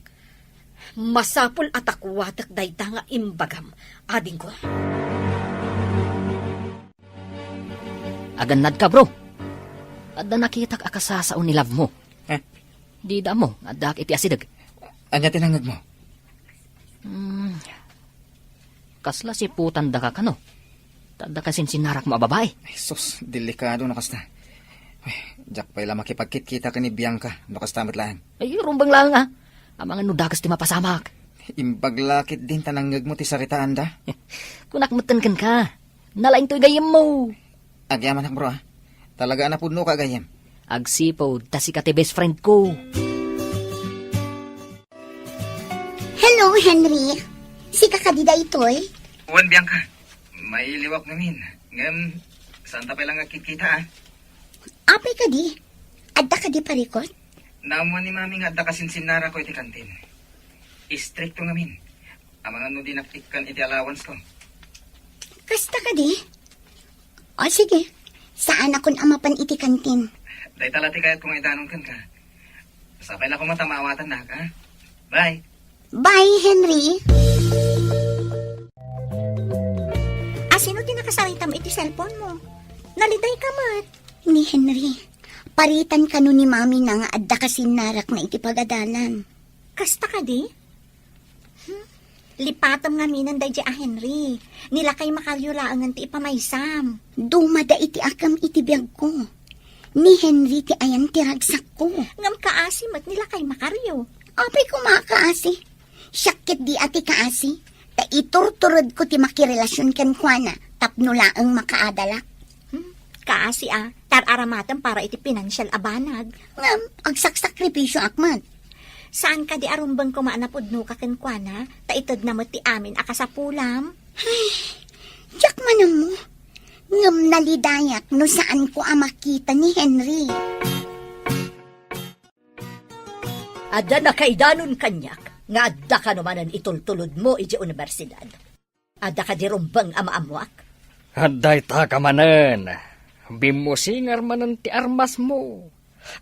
Masapul a takuatek dayta nga imbagam, adingko. Agannadka, bro. Adda nakitak a kasasao ni love mo. Eh? Dida mo, addak iti asideg. Ania ti nangngegmo? Hmm. Kasla siputandaka kano? Ta adda kasinsinnarak mo a babai. Ay, sus, delikado no kasta. Ay, diak pay la makipagkitkita ken ni Bianca no kasta met laeng. Ay, rumbeng laeng, a. Amangan no dakes ti mapasamak. Imbag la ketdin ta nangngegmo ti saritaanda. Kunak metten kenka. Nalaing toy gayyemmo. Agyamanak, bro, a. Talaga a napudnoka gayyem. Agsipud ta sika ti best friend ko. Hello, Henry. Sika kadi daytoy? Wen, Bianca. Mailiwak ngamin. Ngem, saan ta pay la nga agkitkita, a? Apay kadi? Adda kadi parikut? Naammuan ni Mami nga adda kasinsinnarakko iti kantin. Istrikto ngamin. Amangan no dinak ikkan iti allowance ko. Kasta kadi? O, sige. Saanakon a mapan iti kantin. Dayta la ti kayatko nga idanon kenka. Sapay la koma ta maawatannak, a? Bye. Bye, Henry. Asino ti nakasaritam iti cellphone mo? Nalidayka met. Ni Henry. Paritan kano ni Mami na nga adda kasinnarakna iti pagadalan. Kasta kadi? Hmm? Lipatam ngamin daydiay a Henry. Ni lakay Macario laengen ti ipamaysam. Dumada iti akam iti biagko. Ni Henry ti ayan ti ragsakko. Ngem kaasi met ni lakay Macario. Apay koma a kaasi? Siak ketdi a ti kaasi. Ta iturturedko ti makirelasion kenkuana tapno laeng makaadalak. Hmm, kaasi a, tar-aramatem para iti pinansial a banag. Ngem, agsaksakripisioak met. Saan kadi a rumbeng koma a napudnoka kenkuana, ta itedna met ti amin a kasapulam? Ay, diak man ammo. Ngem nalidayak no saanko a makita ni Henry. Adda nakaidanon kaniak nga adda kano manen itultulodmo idiay universidad. Adda kadi rumbeng a maammoak? Adda ita ka manen. Bimmusingar manen ti armasmo.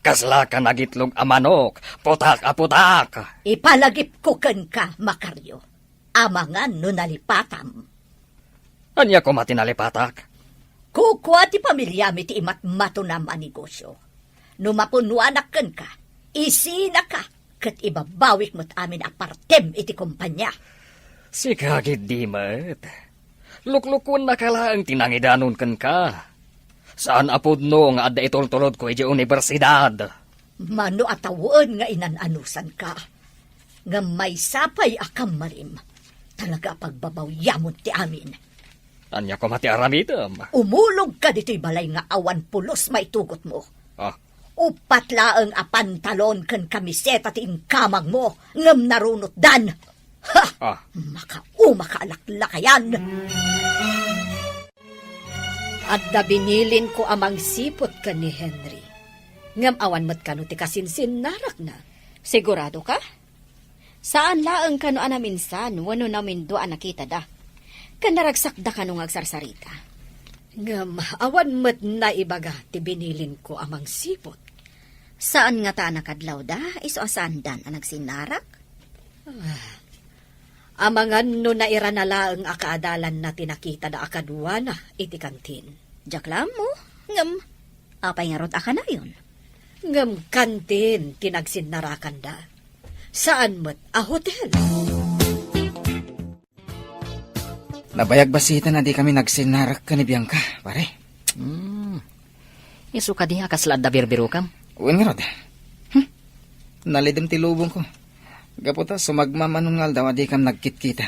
Kasla ka nagitlog a manok, putak a putak. Ipalagipko kenka, Macario. Amangan no nalipatam. Ania koma ti nalipatak? Kukua ti pamiliami ti imatmatonam a negosio. No mapunoanak kenka, isinaka ket ibabawik met amin a partem iti kompania. Sika ketdi met. Luklukuennaka laeng ti nangidanon kenka. Saan a pudno nga adda itultulodko idiay universidad. Mano a tawen nga inan-anusanka. Ngem maysa pay a kammarim. Talaga a pagbabawyamon ti amin. Ania koma ti aramidem? Umulogka ditoy balay nga awan pulos maitugotmo. Ah. Uppat laeng a pantalon ken kamiseta ti inkamangmo, ngem narunotdan. Ha! Ah. Makauma ka a laklakayan! Adda binilinko a mangsiput ken ni Henry. Ngem awan met kano ti kasinsinnarakna. Sigurado ka? Saan laeng kano a naminsan wenno namindua a nakitada. Ken naragsakda kano nga agsarsarita. Ngem awan met naibaga ti binilinko a mangsiput. Saan ngata a nakadlawda, isu a saandan a nagsinnarak? Ah, amangan no nairana laeng a kaadalanna ti nakitada a kaduana iti kantin. Diak la ammo, ngem apay ngarud a kanayon? Ngem kantin ti nagsinnarakanda. Saan met a hotel. Nabayag bassit a dikami nagsinnarak ken ni Bianca, pare. Hmm. Isu kadi a kasla adda birbirokam? Wen ngarud. Hmm. Nalidem ti lubongko. Gapu ta sumagmamano nga aldaw a dikam nagkitkita.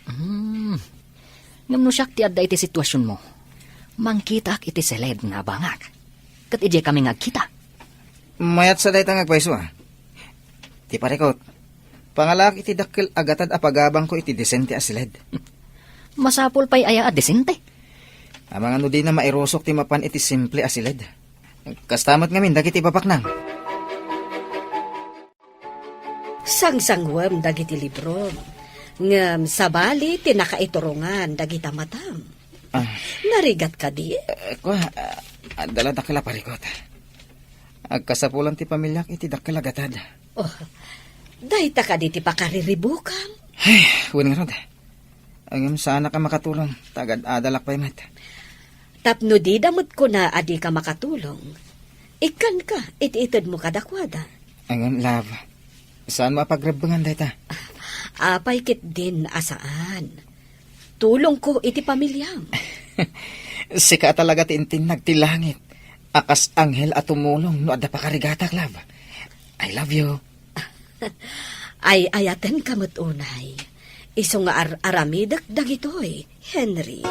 Hmm. Ngem no siak ti adda iti situasionmo, mangkitaak iti siled nga abangak. Ket idiay kami nga agkita. Mayat sa dayta nga agpayso, a. Ti parikut, pangalaak iti dakkel a gatad a pagabangko iti disente a siled. Masapul pay aya a disente? Amangan no dina mairusok ti mapan iti simple a siled. Kasta met ngamin dagiti babaknang. Sangsangwem dagiti librom, ngem sabali ti nakaiturongan dagita matam. Ah. Narigat kadi? Eh, kua, ah, adda la dakkel a parikut. Agkasapulan ti pamiliak iti dakkel a gatad. Oh, dayta kadi ti pakariribukam? Ay, wen ngarud. Ngem saanak a makatulong, ta agad-adalak pay met. Tapno dida met kuna a dika makatulong, ikkanka iti itedmo kadakuada. Ngem, love, saanmo a pagrebbengan dayta? Apay ketdin a saan? Tulongko iti pamiliam. Sika talaga ti intinnag ti langit a kas anghel a tumulong no adda pakarigatak, love. I love you. Ay-ayatenka met unay. Isu nga ar-aramidek dagitoy, Henry.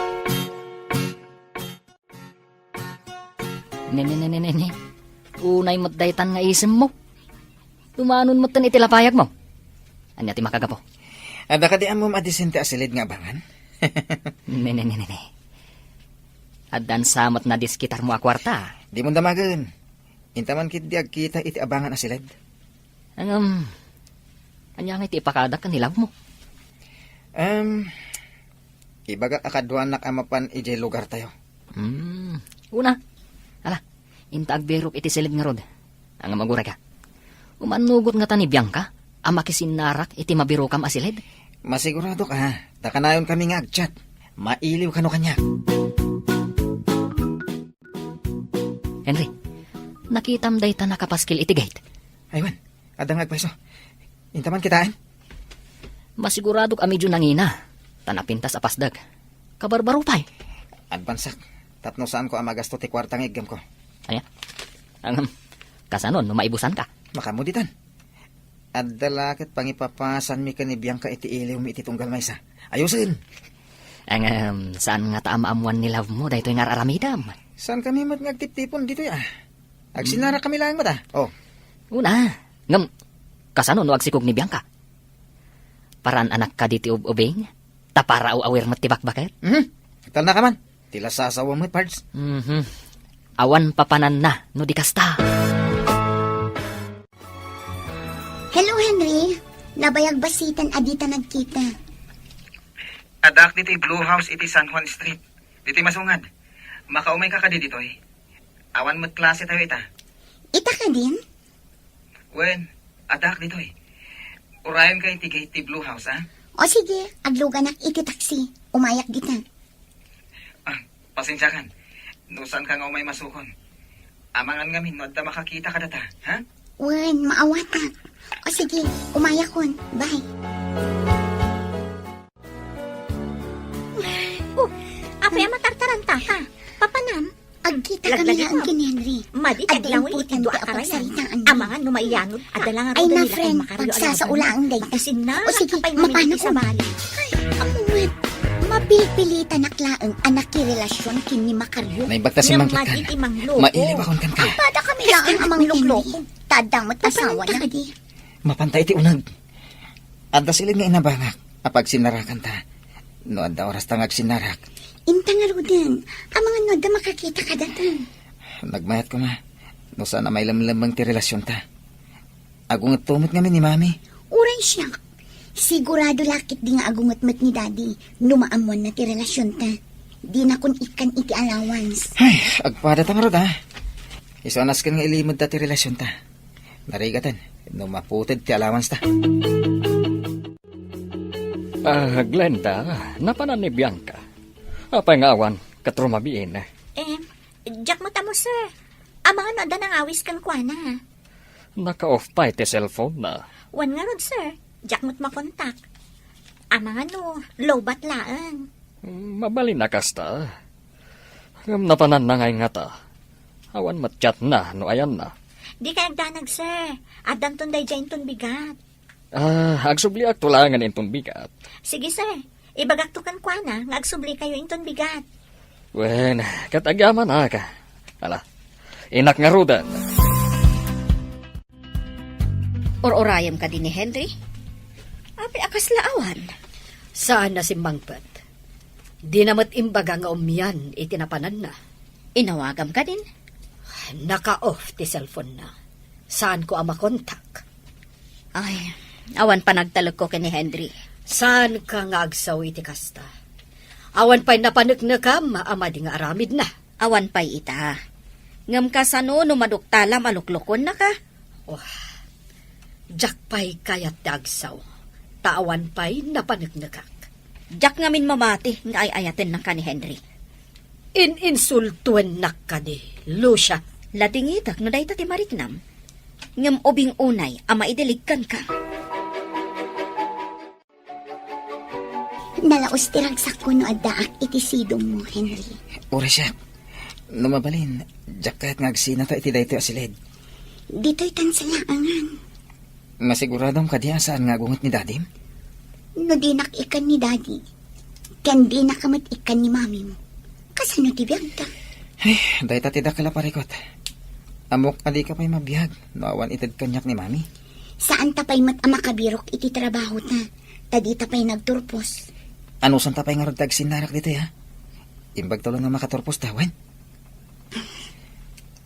Ne, ne, ne, ne, ne, ne. Unay met daytan nga isemmo. Tumanon metten iti lapayagmo. Ania ti makagapu? Adda kadi ammom a disente a silid nga abangan? Ne, ne, ne, ne, ne. Addan sa met nadiskitarmo a kuarta. Dimon damagen. Inta man ketdi agkita iti abangan a silid. Ngem, ania ngay ti ipakadak ken ni love mo? Em, ibagak a kaduanak a mapan idiay lugartayo. Hmm, una. Ala, inta agbirok iti silid ngarud. Ngem agurayka. Umannugot ngata ni Bianca a makisinnarak iti mabirokam a silid? Masiguradok a, ta kanayonkami nga agchat. Mailiw kano kaniak. Henry, nakitam dayta nakapaskil iti gate? Ay, wen, adda nga agpayso. Inta man kitaen? Masiguradok a medyo nangina, ta napintas a pasdek. Kabarbaro pay. Advansak, tapno saanko a magasto ti kuarta nga iggemko. Ania? Ngem, kasano no maibusanka? Makaammo ditan. Adda la ket pangipapasanmi ken ni Bianca iti iliwmi iti tunggal maysa. Ayosen! Ngem, saan ngata a maammoan ni love mo daytoy nga ar-aramidem? Saankami met nga agtiptipon ditoy, a. Agsinnarak kami laeng met, a. Oh. Una, ngem, kasano no agsikog ni Bianca? Paraan anak kadi ti ub-ubing? Ta para aw-awir met ti bakbaket? Mhm. Agtalnaka man. Ti lasasawam met, Pards. Mhm. Awan papananna no di kasta. Hello, Henry. Nabayag bassitan a dita nagkita. Addaak ditoy Blue House iti San Juan Street. Ditoy masungad. Makaumayka kadi ditoy? Awan met klasetayo ita. Ita kadin? Wen, addaak ditoy. Urayonka iti gate ti Blue House, a? O sige, agluganak iti taxi. Umayak dita. Ah, pasensiakan. No saanka nga umay masukon. Amangan ngamin no adda makakita kadata, ha? Wen, maawatak. O sige, umayakon. Bye. Oh, apay a matartaranta ka? Papanam? Agkita kami laeng ken ni Henry. Madi ti aglaw iti dua a karayan. Amangan no maiyanod ka. Adda la nga rudan ni Laeng Makaryo a laban. Ay na, friend, pagsasaulaang dayta. O sige, mapano? Ay, apo met. Mapilpilitanak laeng a nakirelasion ken ni Makaryo. Naimbag ta simmangpet kan. Mailiwakon kan ka. Apada kami laeng a manglukloko. Ta adda met asawana. Mapanta iti uneg. Adda silid nga inabangak a pagsinnarakanta. No adda orasta nga agsinnarak. Inta ngaruden, amangan no adda makakita kadata. Nagmayat koma, no saan a mailemlemmeng ti relasionta. Agungetto met ngamin ni Mami. Uray siak. Sigurado la ketdi nga agunget met ni Daddy no maammoanna ti relasionta. Dinakon ikkan iti allowance. Ay, agpadata ngarud, a. Isu a nasken nga ilimedda ti relasionta. Narigaten no maputed ti allowance ta. Ah, Glenda, napanan ni Bianca. Apay nga awan ket rumabiin? Em, diak met ammo, sir. Amangan no adda nangawis kenkuana. Naka-off pay ti cellphone na. Wen ngarud, sir. Diak met makontak. Amangan no lowbat laeng. Mabalin a kasta. Ngem napananna ngay ngata. Awan met chatna no ayanna. Dikay agdanag, sir. Addanton daydiay inton bigat. Ah, agsubliakto laengen inton bigat. Sige, sir. Ibagakto kenkuana nga agsublikayo inton bigat. Wen, ket agyamanak. Ala, inak ngaruden. Or-orayem kadi ni Henry? Apay a kasla awan? Saan a simmangpet. Dina met imbaga nga umian iti napananna. Inawagam kadin? Naka-off ti cellphone na. Saanko a makontak. Ay, awan panagtalekko ken ni Henry. Saanka nga agsaw iti kasta? Awan pay napaneknekam a madi nga aramidna. Awan pay ita. Ngem kasano no maduktalam a luklukonnaka? Oh, diak pay kayat ti agsao, ta awan pay napaneknekak. Diak ngamin mamati nga ay-ayatennaka ni Henry. In-insultuennak kadi, Lucia. Ladingitek no dayta ti mariknam. Ngem ubing unay a maidilig kenka. Nalaus ti ragsakko no addaak iti sidongmo, Henry. Uray siak. No mabalin, diak kayat nga agsinata iti daytoy a siled. Ditoy tan salaangan. Masiguradom kadi a saan nga agunget ni Dadim? No dinak ikkan ni Dadi, ken dinaka met ikkan ni Mamim, kasano ti biagda? Ay, dayta ti dakkel a parikut. Ammok a dika pay mabiag no awan ited kaniak ni Mami. Saanta pay met a makabirok iti trabahota, ta dita pay nagturpos. Anusanta pay ngarud ti agsinnarak ditoy, ha? Imbag ta la nga makaturpos ta, wen?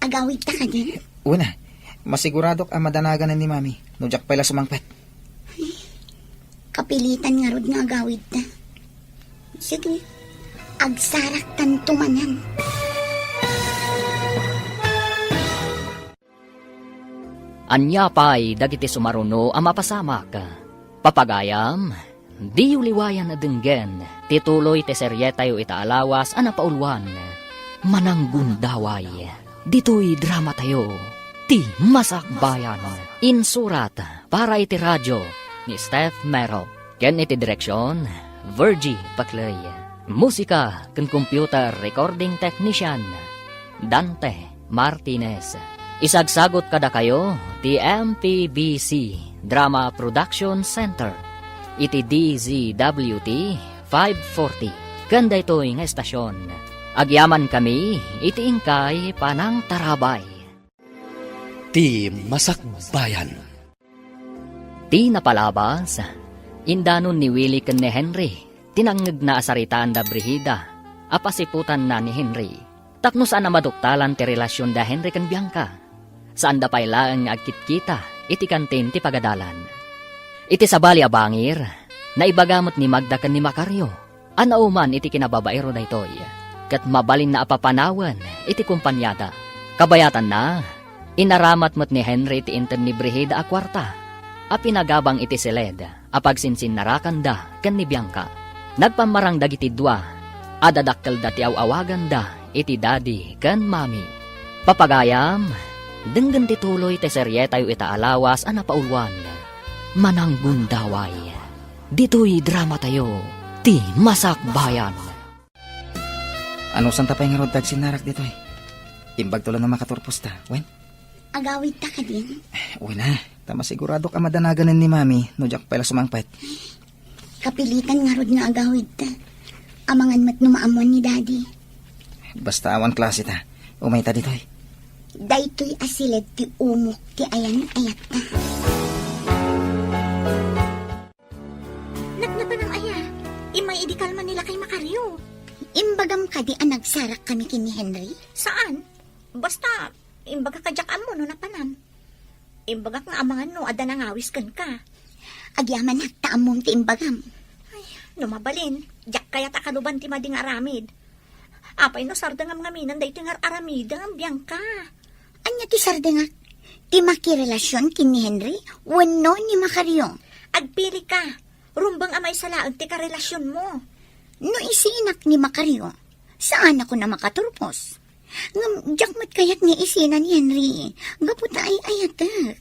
Agawidta kadi? Wen a, masiguradok a madanaganen ni Mami no diak pay la sumangpet. Kapilitan ngarud nga agawidta. Sige, agsaraktanto manen. Ania pay dagiti sumaruno a mapasamak? Papagayam, diyo liwayan a denggen ti tuloy ti serietayo ita a lawas a napauluan, Mananggundaway. Ditoy dramatayo, Ti Masakbayan. Insurat para iti radio ni Steph Mero. Ken iti direksion, Virgie Paclay. Musika ken computer recording technician, Dante Martinez. Isagsagot kadakayo ti M P B C Drama Production Center iti D Z W T five forty ken daytoy nga estasion. Agyamankami iti inkay panangtarabay. Ti Masakbayan. Ti napalabas, indanon ni Willie ken ni Henry ti nangngegna a saritaan da Brigida a pasiputanna ni Henry. Tapno saan a maduktalan ti relasion da Henry ken Bianca, saanda pay laeng nga agkitkita iti kantin ti pagadalan. Iti sabali a bangir, naibaga met ni Magda ken ni Macario a nauman iti kinababaero daytoy, ket mabalinna a papanawen iti kompaniada. Kabayatanna, inaramat met ni Henry ti inted ni Brigida a kuarta a pinagabang iti siled a pagsinsinnarakanda ken ni Bianca. Nagpammarang dagiti dua a dadakkelda ti aw-awaganda iti Daddy ken Mommy. Papagayam, denggen ti tuloy ti serietayo ita a lawas a napauluan, Mananggundaway. Ditoy dramatayo, Ti Masakbayan. Anusanta pay ngarud ti agsinnarak ditoy? Imbagto la no makaturpos ta, wen? Agawidta kadin? Wen a, ta masiguradok a madanaganen ni Mami no diak pay la sumangpet. Kapilitan ngarud nga agawidta. Amangan met no maammoan ni Daddy. Basta awan klase ta. Umayta ditoy. Daytoy a siled ti umok ti ayan-ayatta. Nagnapanam aya? Immay idi kalman ni lakay Macario. Imbagam kadi a nagsarak kami ken ni Henry? Saan? Basta, imbagak a diak ammo no napanam. Imbagak nga amangan no adda nangawis kenka. Agyamanak ta ammom ti imbagam. Ay, no mabalin, diak kayat a kaluban ti madi nga aramid. Apay no sardengam ngamin daytoy nga ar-aramidem, Bianca? Ania ti sardengak? Ti makirelasion ken ni Henry wenno ni Macario? Agpili ka. Rumbeng a maysa laeng ti karelasionmo. No isinak ni Macario, saanakon a makaturpos. Ngem diak met kayat nga isina ni Henry, gapu ta ay-ayatek.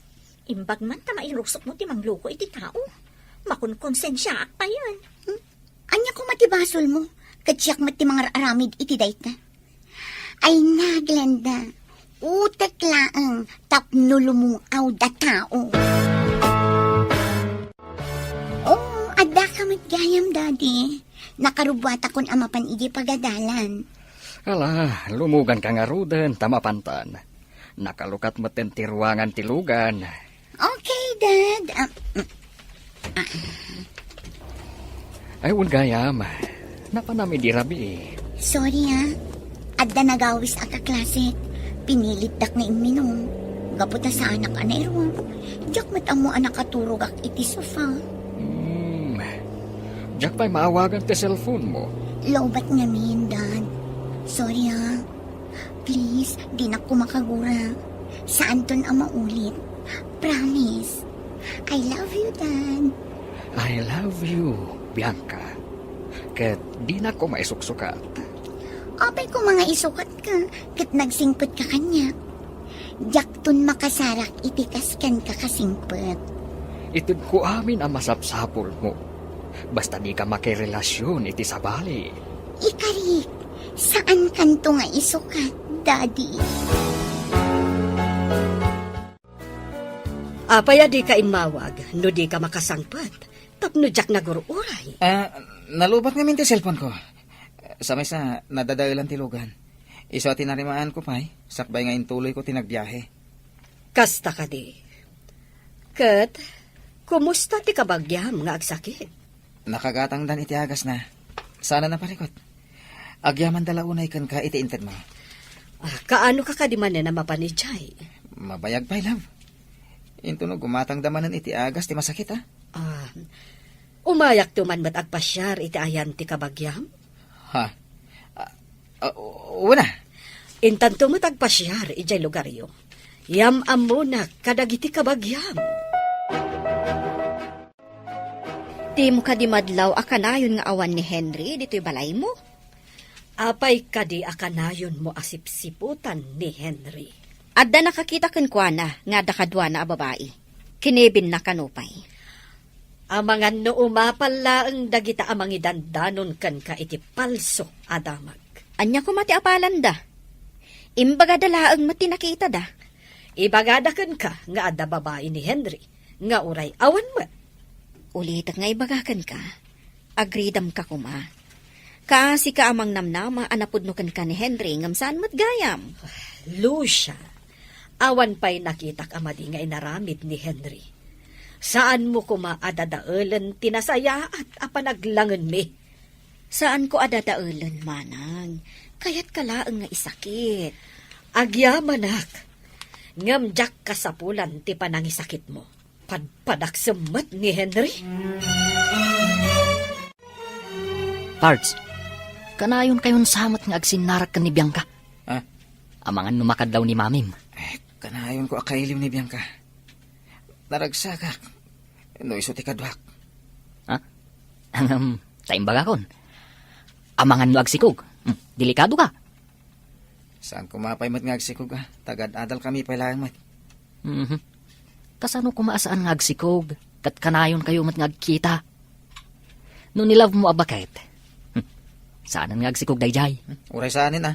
Imbag man ta mairusokmo ti mangloko iti tao. Makonkonsensiaak payen. Hmm? Ania koma ti basolmo? Ket siak met ti mangar-aramid iti dayta. Ay na, Glenda, utek laeng tapno lumungaw da tao. Oo, addaka met gayam, Daddy. Nakarubuatakon a mapan idiay pagadalan. Ala, lumuganka ngaruden ta mapantan. Nakalukat metten ti ruangan ti lugan. Okay, Dad. Ah, mm, ah. Ay, wen gayam. Napanam idi rabii. Sorry, ah. Adda nagawis a kaklaset. Pinilitdak nga imminum. Gapu ta saanak a nairuam. Diak met ammo a nakaturogak iti sofa. Hmm. Diak pay maawagan ti cellphone mo. Lowbat ngamin, Dad. Sorry, ha. Please, dinak koma kagura. Saanton a maulit. Promise. I love you, Dad. I love you, Bianca. Ket dinak koma isuksukat. Apay koma nga isukatka, ket nagsingpetka kaniak. Diakton makasarak iti kas kenka kasingpet. Itedko amin a masapsapulmo. Basta dika makirelasyon iti sabali. Ikarik, saankanto nga isukat, Daddy. Apay a dika immawag no dika makasangpet tapno diak nagur-uray? Ah, nalowbat ngamin ti cellphone ko. Sa maysa, nadadaelan ti lugan. Isu a tinarimaanko pay, sakbay nga intuloyko ti nagbiahe. Kasta kadi. Ket, kumusta ti kabagiam nga agsakit? Nakagatangdan iti agasna. Saanen a parikut. Agyamanda la unay kenka iti intedmo. Ah, kaanoka kadi manen a mapan idiay? Mabayag pay, love. Intono gumatangda manen iti agas ti masakit, a. Ah, umayakto man met agpasiar iti ayan ti kabagiam? Ha? Ah, ah, wen a. Intanto met agpasiar idiay lugaryo. Yam-ammonak kadagiti kabagiam. Dimo kadi madlaw a kanayon nga awan ni Henry ditoy balaymo? Apay kadi a kanayonmo a sipsiputan ni Henry? Adda nakakita kenkuana nga adda kaduana a babai. Kinibinna kano pay. Amangan no umapal laeng dagita a mangidandanon kenka iti palso a damag. Ania koma ti apalanda? Imbagada laeng met ti nakitada. Ibagada kenka nga adda babai ni Henry nga uray awan met. Ulitek nga ibaga kenka, agridamka koma. Kaasika a mangnamnama a napudno kenka ni Henry ngem saan met gayam. Lucia, awan pay nakitak a madi nga inaramid ni Henry. Saanmo koma a dadaelen ti nasayaat a panaglangenmi. Saanko a dadaelen, manang. Kayatka laeng nga isakit. Agyamanak. Ngem diak kasapulan ti panangisakitmo. Padpadak semmet ni Henry. Pards, kanayonkayon sa met nga agsinnarak ken ni Bianca. Ah? Amangan no makadlaw ni Mamim. Eh, kanayonko a kailiw ni Bianca. Naragsakak no isu ti kaduak. Ha? Ngem, ta imbagakon. Amangan no agsikog. Hmm, delikado ka. Saan koma pay met nga agsikog, a? Tagad-adal kami pay laeng met. Mhm. Kasano koma a saan nga agsikog, ket kanayonkayo met nga agkita? No ni-love mo a baket, hmm, saanen nga agsikog daydiay. Hmm, uray saanen, a.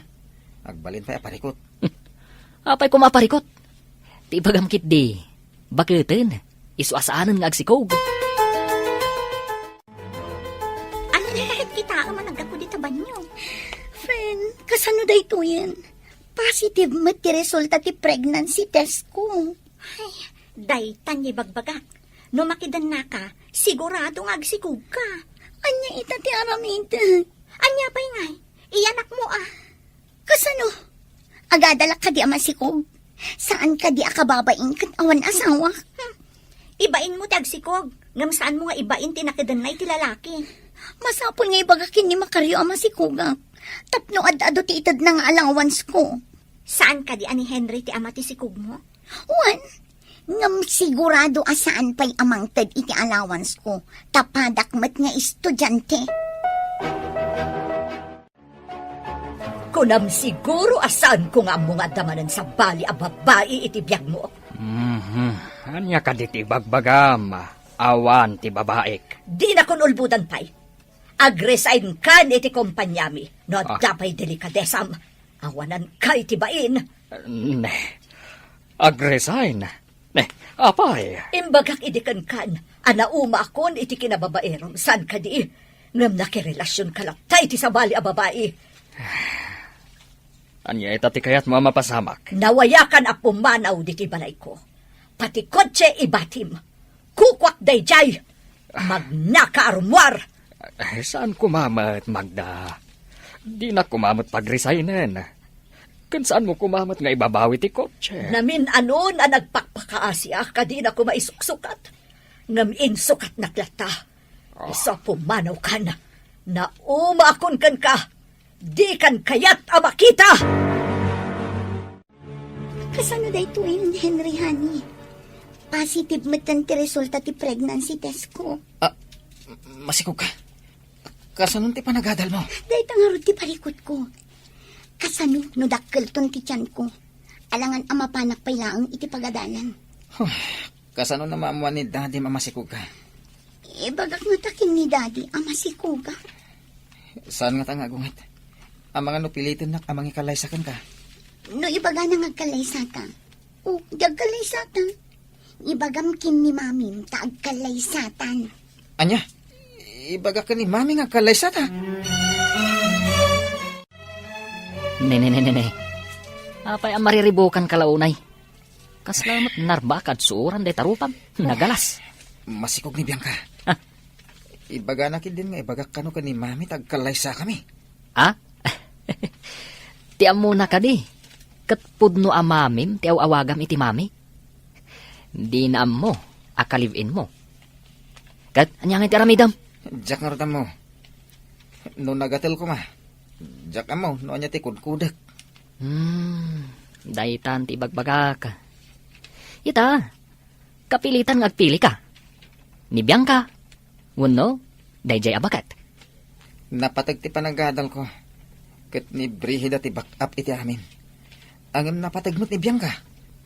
Agbalin pay a parikut. Hmm. Apay koma a parikut? Ti ibagam ketdi, baketen, isu a saanen nga agsikog. Alet, kitaem a naggapu dita banio. Friend, kasano daytoyen? Positive met ti resulta ti pregnancy test ko. Ay, daytan nga ibagbagak. No makidennaka, sigurado nga agsikogka. Ania ita ti aramidek? Ania pay ngay? Iyanakmo a. Kasano? Agadalak kadi a masikog? Saan kadi a kababain ket awan asawa? Hmm. Ibainmo ti agsikog, ngem saanmo nga ibain ti nakidenna iti lalaki. Masapul nga ibaga ken ni Macario a masikogak. Tapno ad-adu ti itedna nga allowance ko. Saan kadi a ni Henry ti ama ti sikogmo? Wen, ngem sigurado a saan pay a mangted iti allowance ko, ta padak met nga estudiante. Kunam siguro a saanko nga ammo nga adda manen sabali a babai iti biagmo. Mhm. Ania kadi ti ibagbagam? Awan ti babaik. Dinakon ulbodan pay. Agresign kan iti kompaniami no adda pay delikadesam. Awananka iti bain. Ne. Agresign? Ne, apay? Imbagak idi kenkan a naumaakon iti kinababaerom, saan kadi? Ngem nakirelasionka latta iti sabali a babai. Ania ita ti kayatmo a mapasamak? Nawayakan a pumanaw ditoy balayko. Pati kotse ibatim. Kukuak daydiay. Magnaka a rummuar. Eh, saan koma met, Magda? Dinak koma met pagresignen. Ken saanmo koma met nga ibabawi ti kotse. Namin-anon a nagpakpakaasiak a dinak koma isuksukat. Ngem insukatnak latta. Ah. Isu a pumanawkan. Naumaakon kenka, dikan kayat a makita! Kasano daytoyen, Henry, honey? Positive metten ti resulta ti pregnancy test ko. Ah, masikog ka. Kasano ti panagadal mo? Dayta ngarud ti parikut ko. Kasano no dakkelton ti tiyan ko? Alangan a mapanak pay laeng iti pagadalan. Huh, kasano na maammuan ni Daddy a masikog ka? Ibagak ngata ken ni Daddy a masikogak. Saan ngata nga agunget? Amangan no pilitennak a mangikallaysa kenka? No ibagana nga agkallaysaka, o, di agkallaysata. Ibagam ken ni Mamim ta agkallaysatan. Ania? Ibagak ken ni Mami nga agkallaysata? Ne, ne, ne, ne, ne. Apay a mariribukan ka la unay? Kasla met narbakad suoran dayta rupam. Nagalas. Masikog ni Bianca. Ah. Ibagana ketdin nga ibagak kano ken ni Mami ta agkallaysakami. Ah? Ti ammona kadi, ket pudno a Mamim ti aw-awagam iti Mami. Dina ammo a ka-live-in mo. Ket ania ngay ti aramidem? Diak ngarud ammo. No nagatel koma, diak ammo no ania ti kudkudek. Hmm, daytan ti ibagbagak. Ita, kapilitan nga agpili ka. Ni Bianca, wenno daydiay a baket. Napateg ti panagadal ko, ket ni Brigida ti back-up iti amin. Ngem napateg met ni Bianca.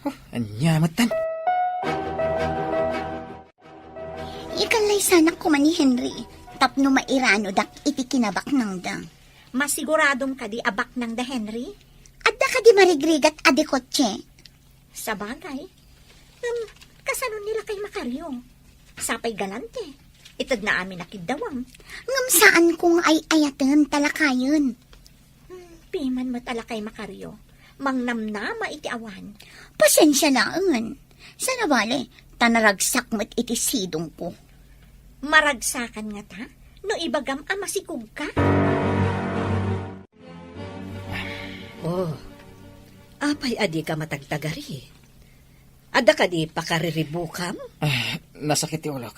Huh, ania metten? Ikallaysanak koma ni Henry tapno mairanodak iti kinabaknangda. Masiguradom kadi a baknangda, Henry? Adda kadi marigrigat a dikotse? Sabagay. Ngem, kasano ni lakay Macario? Sapay galante. Itedna amin a kiddawam. Ngem saanko nga ay-ayaten ta lakayen. Hmm, piman met a lakay Macario. Mangnamnama iti awan. Pasensia laengen. Saan a bale, ta naragsak met iti sidongko. Maragsakan ngata? No ibagam a masikogka? Oh, apay a dika matagtagari? Adda kadi pakariribukam? Ah, nasakit ti ulok.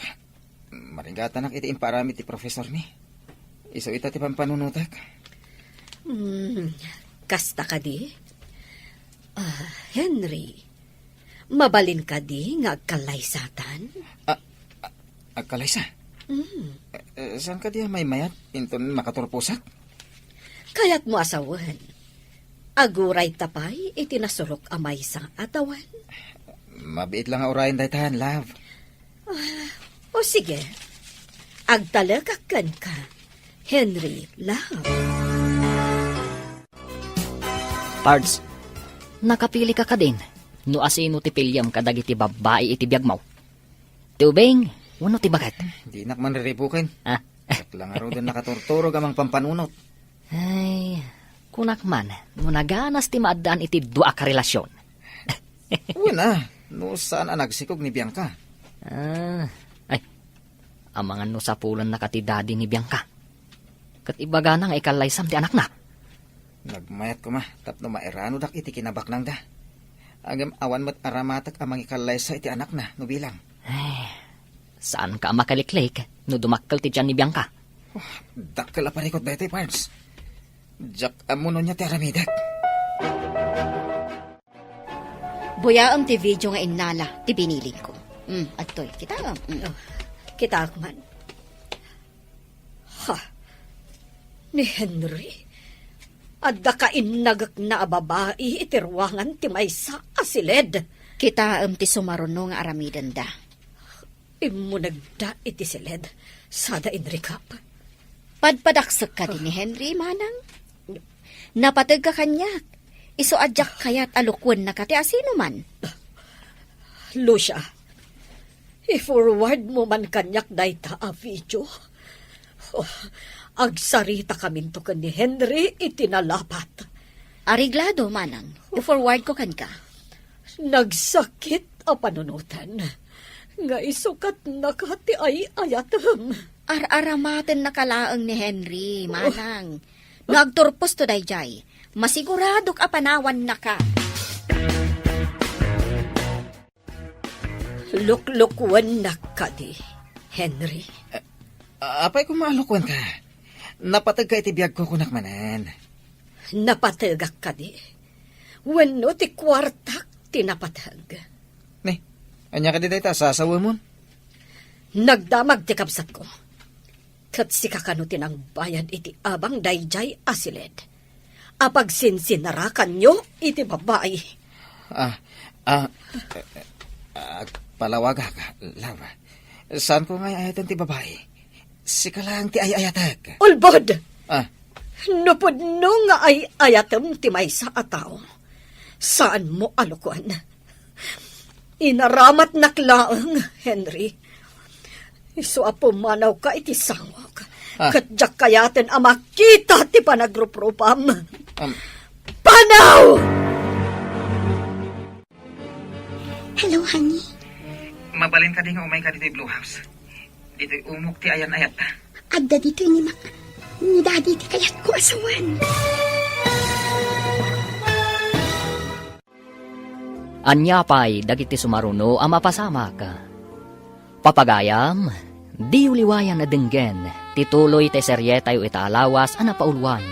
Marigatanak iti impaarami ti professormi. Isu ita ti pampanunotek. Hmm, kasta kadi? Ah, Henry, mabalin kadi nga agkallaysatan? Ah, ah, agkallaysa? Mm. Eh, eh, saan kadi a maymayat inton makaturposak? Kayatmo a sawen, agurayta pay iti nasurok a maysa a tawen? Mabiit la nga urayen daytan, love. Ah, o sige. Agtalekak kenka, Henry, love. Pards, nakapili ka kadin no asino ti piliam kadagiti babbai iti biagmo? Ti ubing wenno ti baket? Dinak man riribuken. Ah. Ket la ngaruden nakaturturog a mangpampanunot. Ay, kunak man, no naganas ti maaddaan iti dua a karelasyon. Wen a, no saan a nagsikog ni Bianca. Ah, ay, amangan no sapulennaka ti daddy ni Bianca. Ket ibagana nga ikallaysam ti anakna. Nagmayat koma tapno mairanodak iti kinabaknangda. Ngem awan met aramatek a mangikallaysa iti anakna no bilang. Ay, saanka a makaliklik no dumakkel ti tian ni Bianca. Oh, dakkel a parikut daytoy, Pards. Diak ammo no ania ti aramidek. Buyaem ti video nga innala ti binilin ko. Mm, adtoy. Kitaem. Mm. Oh, kitaak man. Ha? Ni Henry? Adda kainnagekna a babai iti ruangan ti maysa a siled. Kitaem ti sumaruno nga aramidenda. Immunegda iti siled, sada inrikap. Padpadaksek kadi ni Henry, manang? Napategka kaniak. Isu a diak kayat a lukuennaka ti asinoman. Lucia, i-forward mo man kaniak dayta a video. Oh, agsarita kaminto ken ni Henry iti nalapat. Areglado, manang. I-forward ko kenka. Nagsakit a panunoten nga isu ket naka ti ay-ayatem. Ar-aramatennaka laeng ni Henry, manang. No agturposto daydiay, masiguradok a panawannaka. Luklukuennak kadi, Henry? Eh, apay koma a lukuenka? Napategka iti biagko, kunak manen. Napategak kadi? Wenno ti kuartak ti napateg? Ne, ania kadi dayta a sasawemon? Nagdamag ti kabsatko. Ket sika kano ti nangbayad iti abang daydiay a siled a pagsinsinarakanyo iti babai? Ah, ah, agpalawagak, love. Saanko nga ay-ayaten ti babai. Sika laeng ti ay-ayatek. Ulbod! Ah. No pudno nga ay-ayatem ti maysa a tao, saanmo a lokoen. Inaramatnak laeng, Henry. Isu a pumanawka iti sangok. Ah. Ket diak kayaten a makita ti panagruprupam. Um. Panaw! Hello, honey. Mabalin kadi nga umayka ditoy Blue House? Ditoy umok ti ayan-ayatta. Adda ditoy ni Mac, ni Daddy ti kayatko a sawen. Ania pay dagiti sumaruno a mapasamak? Papagayam, diyo liwayan a denggen ti tuloy ti serietayo ita a lawas a napauluan,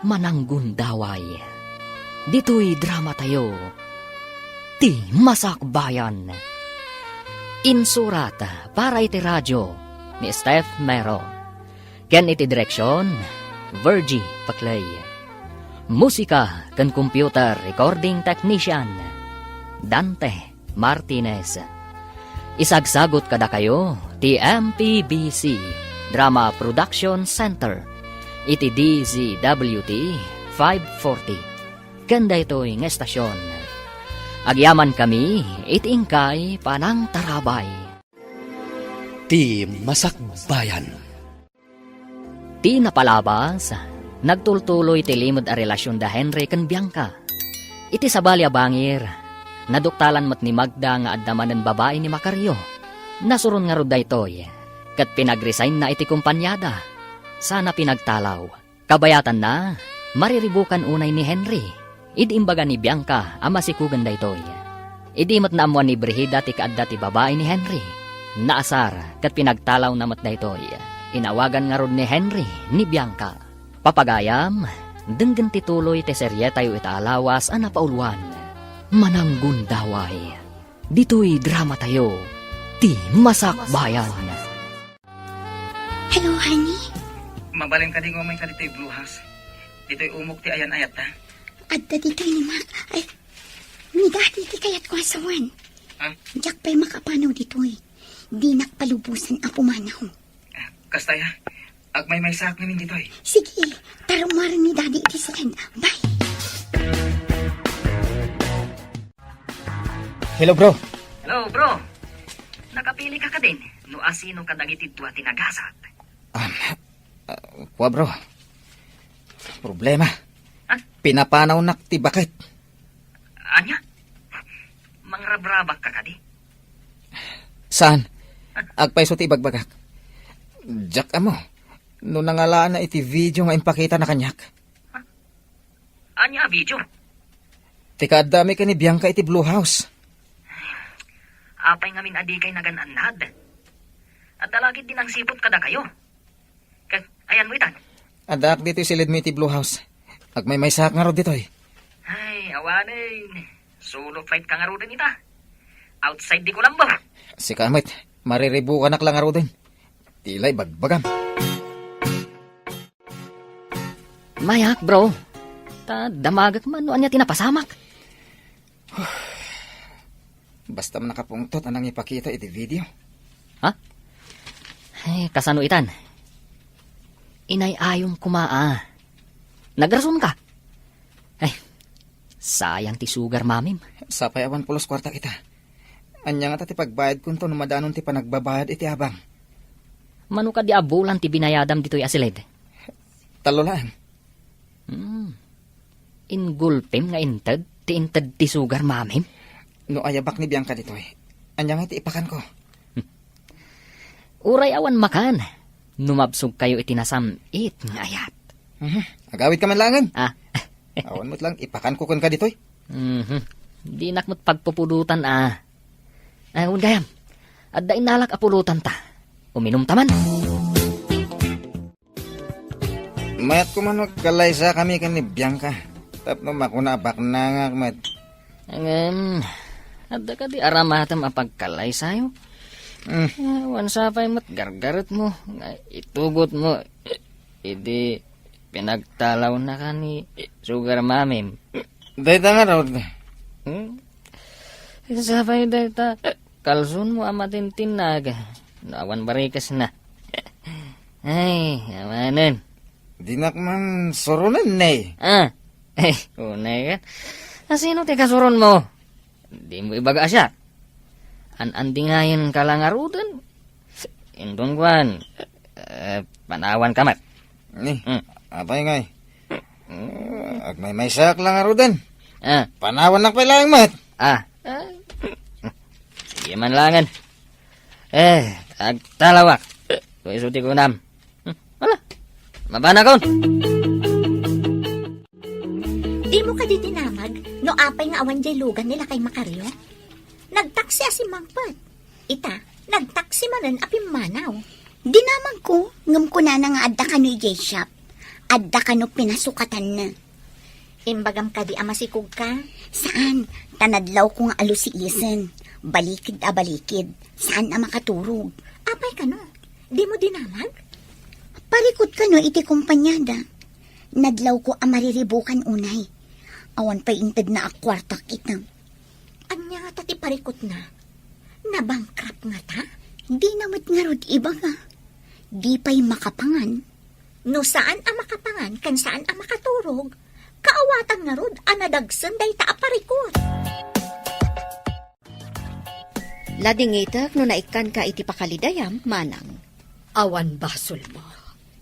Mananggundaway. Ditoy dramatayo, Ti Masakbayan. Insurat para iti radio ni Steph Mero. Ken iti direksion, Virgie Paclay. Musika ken computer recording technician, Dante Martinez. Isagsagut kadakayo ti M P B C Drama Production Center iti D Z W T five forty ken daytoy nga estasion. Agyamankami iti inkay panangtarabay. Ti Masakbayan. Ti napalabas, nagtultuloy ti limed a relasion da Henry ken Bianca. Iti sabali a bangir, naduktalan met ni Magda nga adda manen babai ni Macario. Nasuron ngarud daytoy, ket pinag-resignna iti kompaniada. Sana pinagtalaw. Kabayatanna, mariribukan unay ni Henry idi imbaga ni Bianca a masikugen daytoy. Idi met naammuan ni Brigida ti kaadda ti babai ni Henry, naasar ket pinagtalawna met daytoy. Inawagan ngarud ni Henry ni Bianca. Papagayam, denggen ti tuloy ti serietayo ita a lawas a napauluan, Mananggundaway. Ditoy dramatayo, Ti Masakbayan. Hello, honey. Mabalin kadi nga umayka ditoy Blue House? Ditoy umok ti ayan-ayatta. Adda ditoy ni Mac, ay, ni Daddy ti kayatko a sawen. Ha? Diak pay makapanaw ditoy. Dinak palubosan a pumanaw. Ah, kasta ya. Agmaymaysaak ngamin ditoy. Sige, tarumaren ni Daddy iti saan. Bye. Hello, bro. Hello, bro. Nakapili ka kadin no asino kadagiti dua ti nagasat? Um, uh, kua, bro. Problema. Ha? Pinapanawnak ti baket. Ania? Mangrabrabak ka kadi? Saan? Agpayso ti ibagbagak. Diak ammo no nangalaanna iti video nga impakitana kaniak. Ania a video? Ti kaadda mi ken ni Bianca iti Blue House. Apay ngamin a dikay nagan-annad? Adda la ketdi nangsiput kadakayo. Ket ayanmo itan? Addaak ditoy silidmo iti Blue House. Agmaymaysaak ngarud ditoy. Ay, awanen. Solo flight ka ngaruden ita. Outside di Colombo. Sika met, mariribukanak la ngaruden. Ti la ibagbagam. Mayak, bro. Ta damagek man no ania ti napasamak. Basta man nakapungtot a nangipakita iti video. Ha? Ay, kasano itan? Inay-ayom koma a. Nagrasonka. Ay, sayang ti sugar mamim. Sapay awan pulos kuarta ita. Ania ngata ti pagbayadkonto no madanon ti panagbabayad iti abang? Mano kadi a bulan ti binayadam ditoy a silid? Tallo laeng. Hmm. Inggulpem nga inted ti inted ti sugar mamim? No ayabak ni Bianca ditoy, ania ngay ti ipakanko? Uray awan makan, no mabsogkayo iti nasam-it nga ayat. Mhm. Agawidka man laengen. Ah. Awan met lang ipakanko kenka ditoy. Mhm. Dinak met pagpupudotan, ah. Ay, wen gayam. Adda innalak a pulotanta. Uminumta man. Mayat koma no agkallaysakami ken ni Bianca. Tapno makuna a baknangak met. Ngem, adda kadi aramatem a pagkallaysayo? Hmm. Awan sapay met gargaretmo nga itugotmo idi pinagtalawna ka ni Sugar Mamim. Dayta ngarud. Hmm? Sapay dayta kalsonmo a matintinnag no awan barikesna. Ay, awanen. Dinak man suronen, ne. Ah, eh, unay ka. Asino ti kasuronmo? Dimo ibaga a siak. An-andingayen ka la ngaruden. Inton kuan, eh, panawan ka met. Ni, Hmm. apay ngay? Hmm. Agmaymaysaak la ngaruden. Ah. Panawannak pay laeng met. Ah. Ah. Sige man langen. Eh, agtalawak. Kung isu ti kunam. Hmm, ala, mabanakon. Dimo kadi dinamag no apay nga awan jay lugan ni Lakay Macario? Nagtaksi a simmangpet. Ita, nagtaksi manen a pimmanaw. Dinamagko, ngem kunana nga adda kano idiay shop. Adda kano pinasukatanna. Imbagam kadi a masikogka? Saan, ta nadlawko nga alusiisen. Balikid a balikid. Saan a makaturog. Apay kano? Dimo dinamag? Parikut kano iti kompaniada. Nadlawko a mariribukan unay. Awan pay intedna a kuarta kita. Ania ngata ti parikutna? Nabankrupt ngata? Dina met ngarud ibaga. Di pay makapangan. No saan a makapangan ken saan a makaturog, kaawatan ngarud a nadagsen dayta a parikut. Ladingitek no naikkanka iti pakalidayam, manang. Awan basolmo,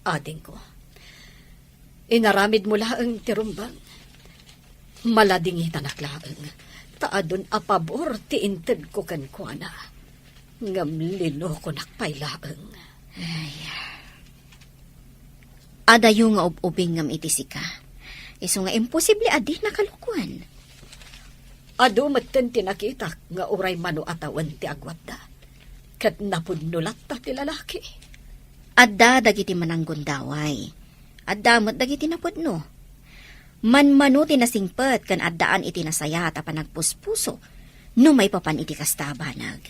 adingko. Inaramidmo laeng ti rumbeng. Maladingitanak laeng, ta adun a pabor ti intedko kenkuana. Ngem linukonak pay laeng. Ay. Adayo nga ub-ubing ngem iti sika. Isu nga imposible a di nakalukoan. Adu metten ti nakitak nga uray mano a tawen ti agwatda. Ket napudno latta ti lalaki. Adda dagiti mananggundaway. Adda met dagiti napudno. Manmano ti nasingpet ken addaan iti nasayat a panagpuspuso no maipapan iti kasta a banag.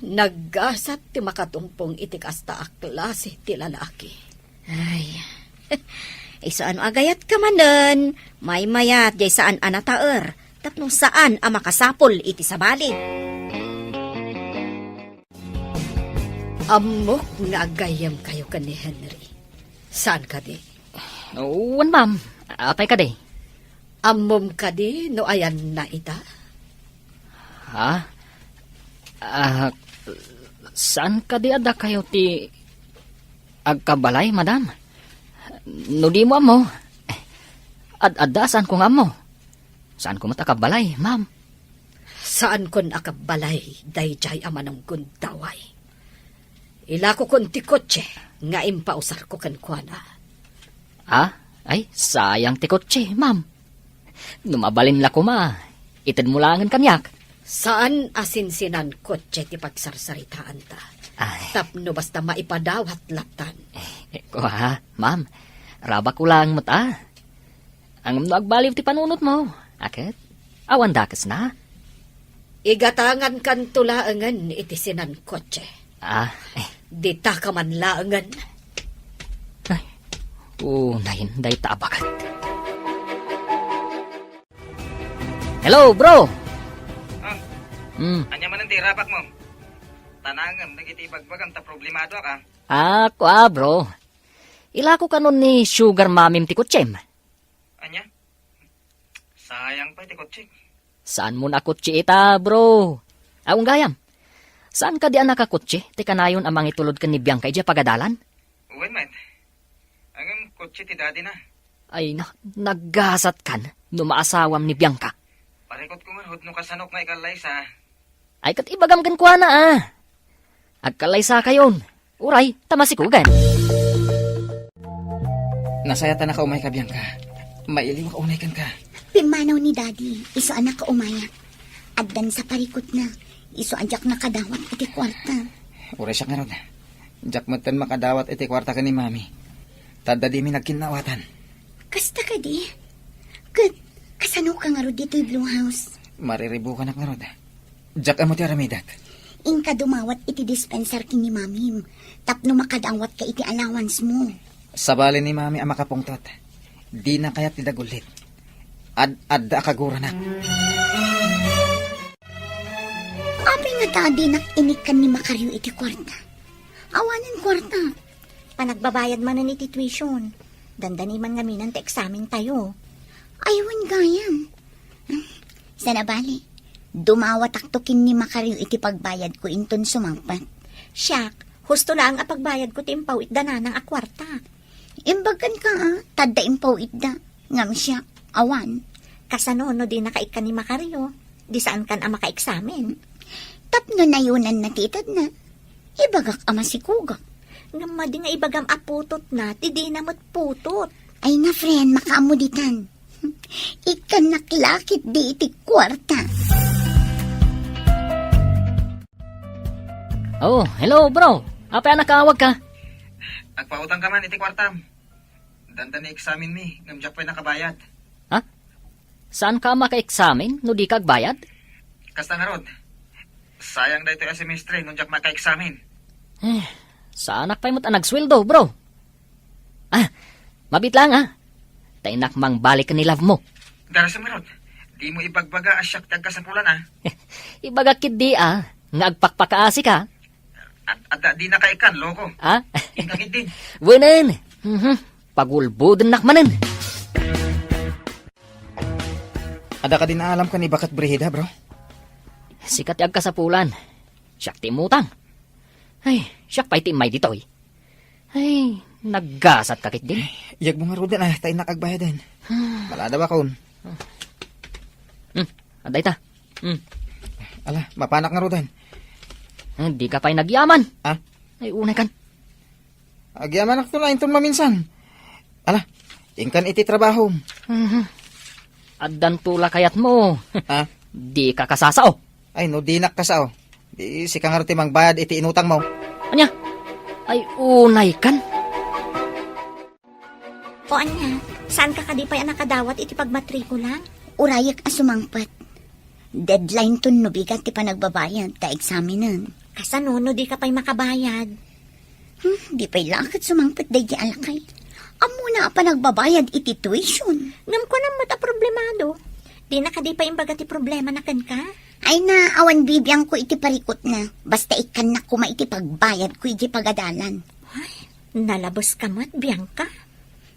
Naggasat ti makatungpong iti kasta a klase ti lalaki. Ay, isu a no agayatka manen, maymayat jay saan a nataer, tapno saan a makasapul iti sabali. Ammok nga agayyemkayo ken ni Henry. Saan kadi? Wen, ma'am. Apay kadi? Ammom kadi no ayanna ita? Ha? Ah, saan kadi a dakayo ti agkabalay, madam? No dimo ammo, ad-adda a saanko nga ammo. Saanko met a kabbalay, ma'am. Saankon a kabbalay daydiay a mananggundaway. Ilakokon ti kotse nga impausarko kenkuana. Ah? Ay, sayang ti kotse, ma'am. No mabalin la koma, itedmo laengen kaniak. Saan a sinsinan kotse ti pagsarsaritaanta. Ay. Tapno basta maipadawat lattan. Eh, kua, ma'am. Rabakko laeng met a. Ngem no agbaliw ti panunotmo, a ket awan dakesna. Igatangankanto laengen iti sinan kotse. Ah, eh. Ditaka man laengen. Ay, unayen dayta a baket. Hello, bro! Ah, Hmm. ania manen ti irabakmo? Tanangem dagiti ibagbagam ta problemadoak, ah. Ah, kua, bro. Ilako kanon ni Sugar Mamim ti kotsem. Ania? Sayang pay ti kotsek. Saanmon a kotse ita, bro? Aw, gayam. Saan kadi a nakakotse ti kanayon a mangitulod ken ni Bianca idiay pagadalan? Wen met. Ngem kotse ti daddy na. Ay na, naggasat kan no maasawam ni Bianca. Parikot ko ngarud no kasanok nga ikallaysa. Ay, ket ibagam kenkuana, ah. Agkallaysakayon. Uray, ta masikugan. Nasayat a nakaumay ka, Bianca. Mailiwak unay kenka. Pimmanaw ni Daddy, isu a nakaumayak. Addan sa parikutna, isu a diak nakadawat iti kuarta. Uray siak ngarud. Diak metten makadawat iti kuarta ken ni Mami. Ta adda dimi nagkinnaawatan. Kasta kadi? Ket kasano ka ngarud ditoy Blue House? Mariribukanak ngarud. Diak ammo ti aramidek. Inka dumawat iti dispensar ken ni Mamim tapno makadawat ka iti allowance mo. Sabali ni Mami a makapungtot. Dina kayat ti dagullit. Ad-, adda a kaguranak. Apay ngata a dinak inikkan ni Macario iti kuarta? Awanen kuarta. Panagbabayad manen iti tuition. Dandani man ngamin ti eksamen tayo. Ay, wen gayam. Sana bali, dumawatakto ken ni Macario iti pagbayadko inton sumangpet. Siak, husto laeng a pagbayadko ti impaw-itda nanang a kuarta. Imbagkan ka, a, tadda impaw-itda. Ngem siak, awan. Kasano no di nakaikkan ni Macario? Di saankan a makaeksamen. Tapno nayunanna ti itedna. Ibagak a masikugak. Ngem madi nga ibagam a putotna, ti dina met putot. Ay nga, friend, makaammo ditan. Ikkannak la ketdi iti kuarta. Oh, hello, bro. Apay a nakaawag ka? Agpautang ka man iti kuartam. Dandani eksamenmi, ngem diak pay nakabayad. Ha? Saan ka makaeksamen no di ka agbayad? Kasta ngarud. Sayang daytoy a semestre no diak makaeksamen. Eh, saanak pay met a nagsueldo, bro. Ah, mabit lang, ah. Ta innak mangbalik ni love mo. Darasem ngarud. Dimo ibagbaga a siak ti agkasapulan, ah. Ibagak ketdi, ah, nga agpakpakaasi ka. At, at, di na kaikan, loko. Ah? Inka ketdi. Wenen. Mhm. Pagulbodennak manen. Adda kadi naalamka ni Baket Brigida, bro? Sika ti agkasapulan. Siak ti immutang. Ay, siak pay ti immay ditoy. Ay, naggasat ka ketdin. Iyagmo ngaruden, ah, ta innak agbayaden. Maladaw akon. Hmm, adda ita. Hmm. Ala, mapanak ngaruden. Hmm, di ka pay nagyaman. Ah? Ay, unay kan. Agyamanak to la inton maminsan. Ala, inkan iti trabahom. Mhm. Addanto la kayatmo. Ha? Di ka kasasao. Ay, no dinak kasao, di sika ngarud ti mangbayad iti inutangmo. Ania? Ay, unay kan. O ania, saan ka kadi pay a nakadawat iti pagmatrikula? Urayek a sumangpet. Deadline ton no bigat ti panagbabayad ta eksamenen. Kasano no di ka pay makabayad? Hmm, di pay la ket sumangpet daydi a lakay. Ammona a panagbabayad iti tuition. Ngem kunam met a problemado. Di na kadi pay imbaga ti problemana kenka? Ay na, awan bibiangko iti parikutna. Basta ikkannak koma iti pagbayadko iti pagadalan. Ay, nalabes ka met, Bianca.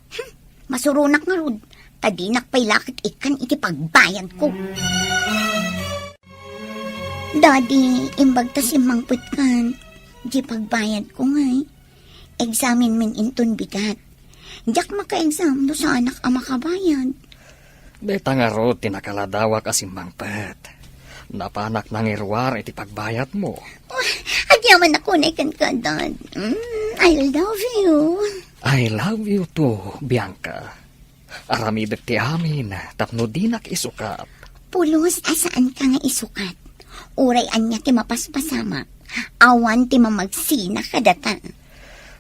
Hmm, masuronak ngarud, ta dinak pay la ket ikkan iti pagbayadko. Daddy, imbag ta simmangpetkan, di pagbayadko ngay. Eksamenmin inton bigat. Diak maka-exam no saanak a makabayad. Dayta ngarud ti nakaladawak a simmangpet. Napanak nangiruar iti pagbayadmo. Oh, agyamanak unay kenka, Dad. Mm, I love you. I love you too, Bianca. Aramidek ti amin tapno dinak isukat. Pulos a saanka nga isukat. Uray ania ti mapaspasamak, awan ti mamagsina kadata.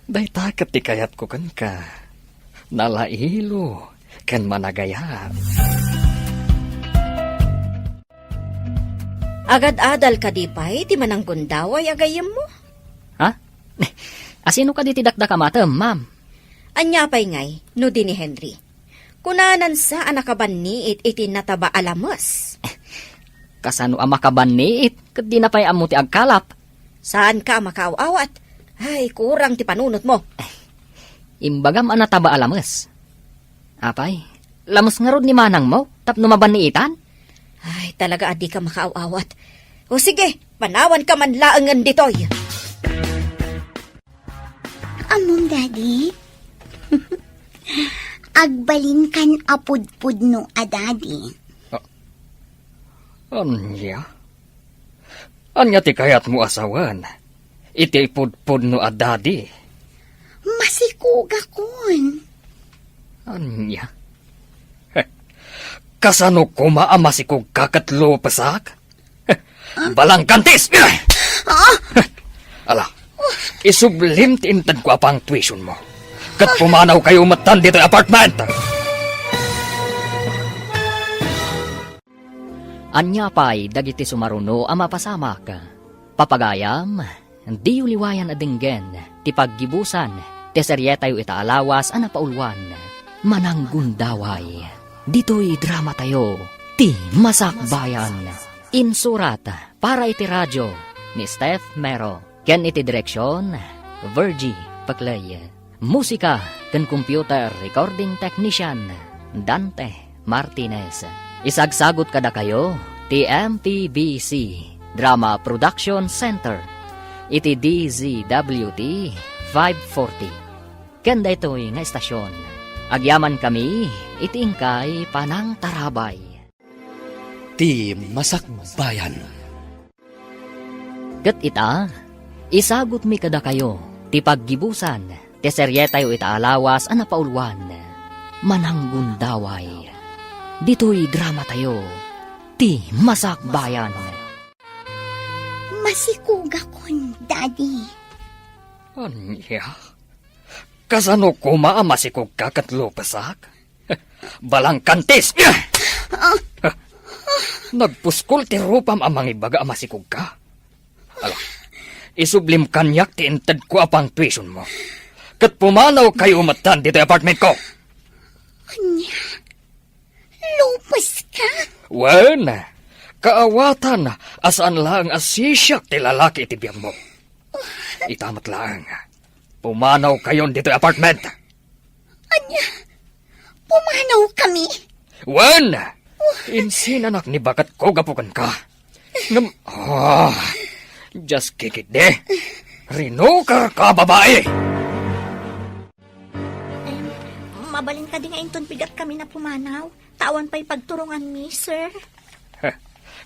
Dayta ket ti kayatko kenka. Nalailo ken managayat. Agad-adal kadi pay ti mananggundaway a gayyemmo? Ha? Asino kadi ti dakdakamatem, ma'am? Ania pay ngay no di ni Henry? Kunanan sa a nakabanniit iti nataba a lames. Kasano a makabanniit ket dina pay ammo ti agkalap? Saanka a makaaw-awat. Ay, kurang ti panunotmo. Imbagam a nataba a lames. Apay, lames ngarud ni manangmo tapno mabanniitan? Ay, talaga a dika makaaw-awat. O sige, panawanka man laengen ditoy. Ammom, Daddy? Agbalinkan a pudpudno a Daddy. Ah, ania? Ania ti kayatmo a sawen iti pudpudno a Daddy? Masikogakon. Ania? Heh, kasano koma a masikogka ket lupesak? Heh, balangkantis! Ah! Heh, ala, isublim ti intedko a pangtuitionmo. Ket pumanawkayo metten ditoy apartment! Ania pay dagiti sumaruno a mapasamak? Papagayam, diyo liwayan a denggen ti paggibusan ti serietayo ita a lawas a napauluan, Mananggundaway. Ditoy dramatayo, Ti Masakbayan. Insurat para iti radio ni Steph Mero. Ken iti direksion, Virgie Paclay. Musika ken computer recording technician, Dante Martinez. Isagsagut kadakayo ti M P B C Drama Production Center iti D Z W T five forty. Ken daytoy nga estasion, agyamankami iti inkay panangtarabay. Ti Masakbayan. Ket ita, isagutmi kadakayo ti paggibusan ti serietayo ita a lawas a napauluan, Mananggundaway. Ditoy dramatayo, Ti Masakbayan. Masikugakon, Daddy. Ania? Kasano koma a masikugka ket lupesak? Balangkantis! Ah! Nagpuskol ti rupam a mangibaga a masikugka. Ala, isublim kaniak ti intedko a pangtuitionmo. Ket pumanawkayo metten ditoy apartmentko. Ania? Lupeska? Wen, kaawatan a saan laeng a sisiak ti lalaki iti biagmo. Ita met laeng, pumanawkayon ditoy apartment. Ania? Pumanawkami? Wen! Insinanak ni baketko gapu kenka. Ngem, ah, just kikiddi. Rinukerka, babai! Em, mabalin kadi nga inton bigatkami a pumanaw? Ta awan pay pagturonganmi, sir. Heh,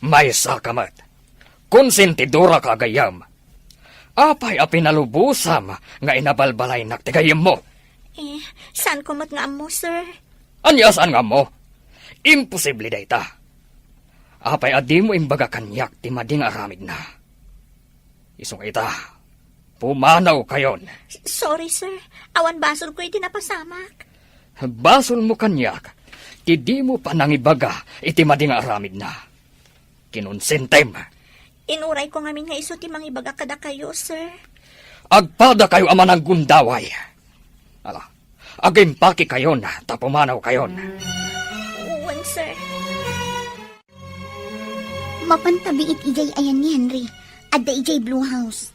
maysaka met. Konsentidoraka gayam. Apay a pinalubosam nga inabalbalaynak ti gayyemmo? Eh, saanko met nga ammo, sir. Ania a saan nga ammo? Imposible dayta. Apay a dimo imbaga kaniak ti madi nga aramidna? Isu nga ita, pumanawkayon. S-, sorry, sir. Awan basolko iti napasamak. Basolmo kaniak ti dimo panangibaga iti madi nga aramidna. Kinonsentem. Inurayko ngamin nga isu ti mangibaga kadakayo, sir. Agpadakayo a mananggundaway. Ala, agimpakekayon ta pumanawkayon. Wen, sir. Mapantabiit idiay ayan ni Henry. Adda idiay Blue House.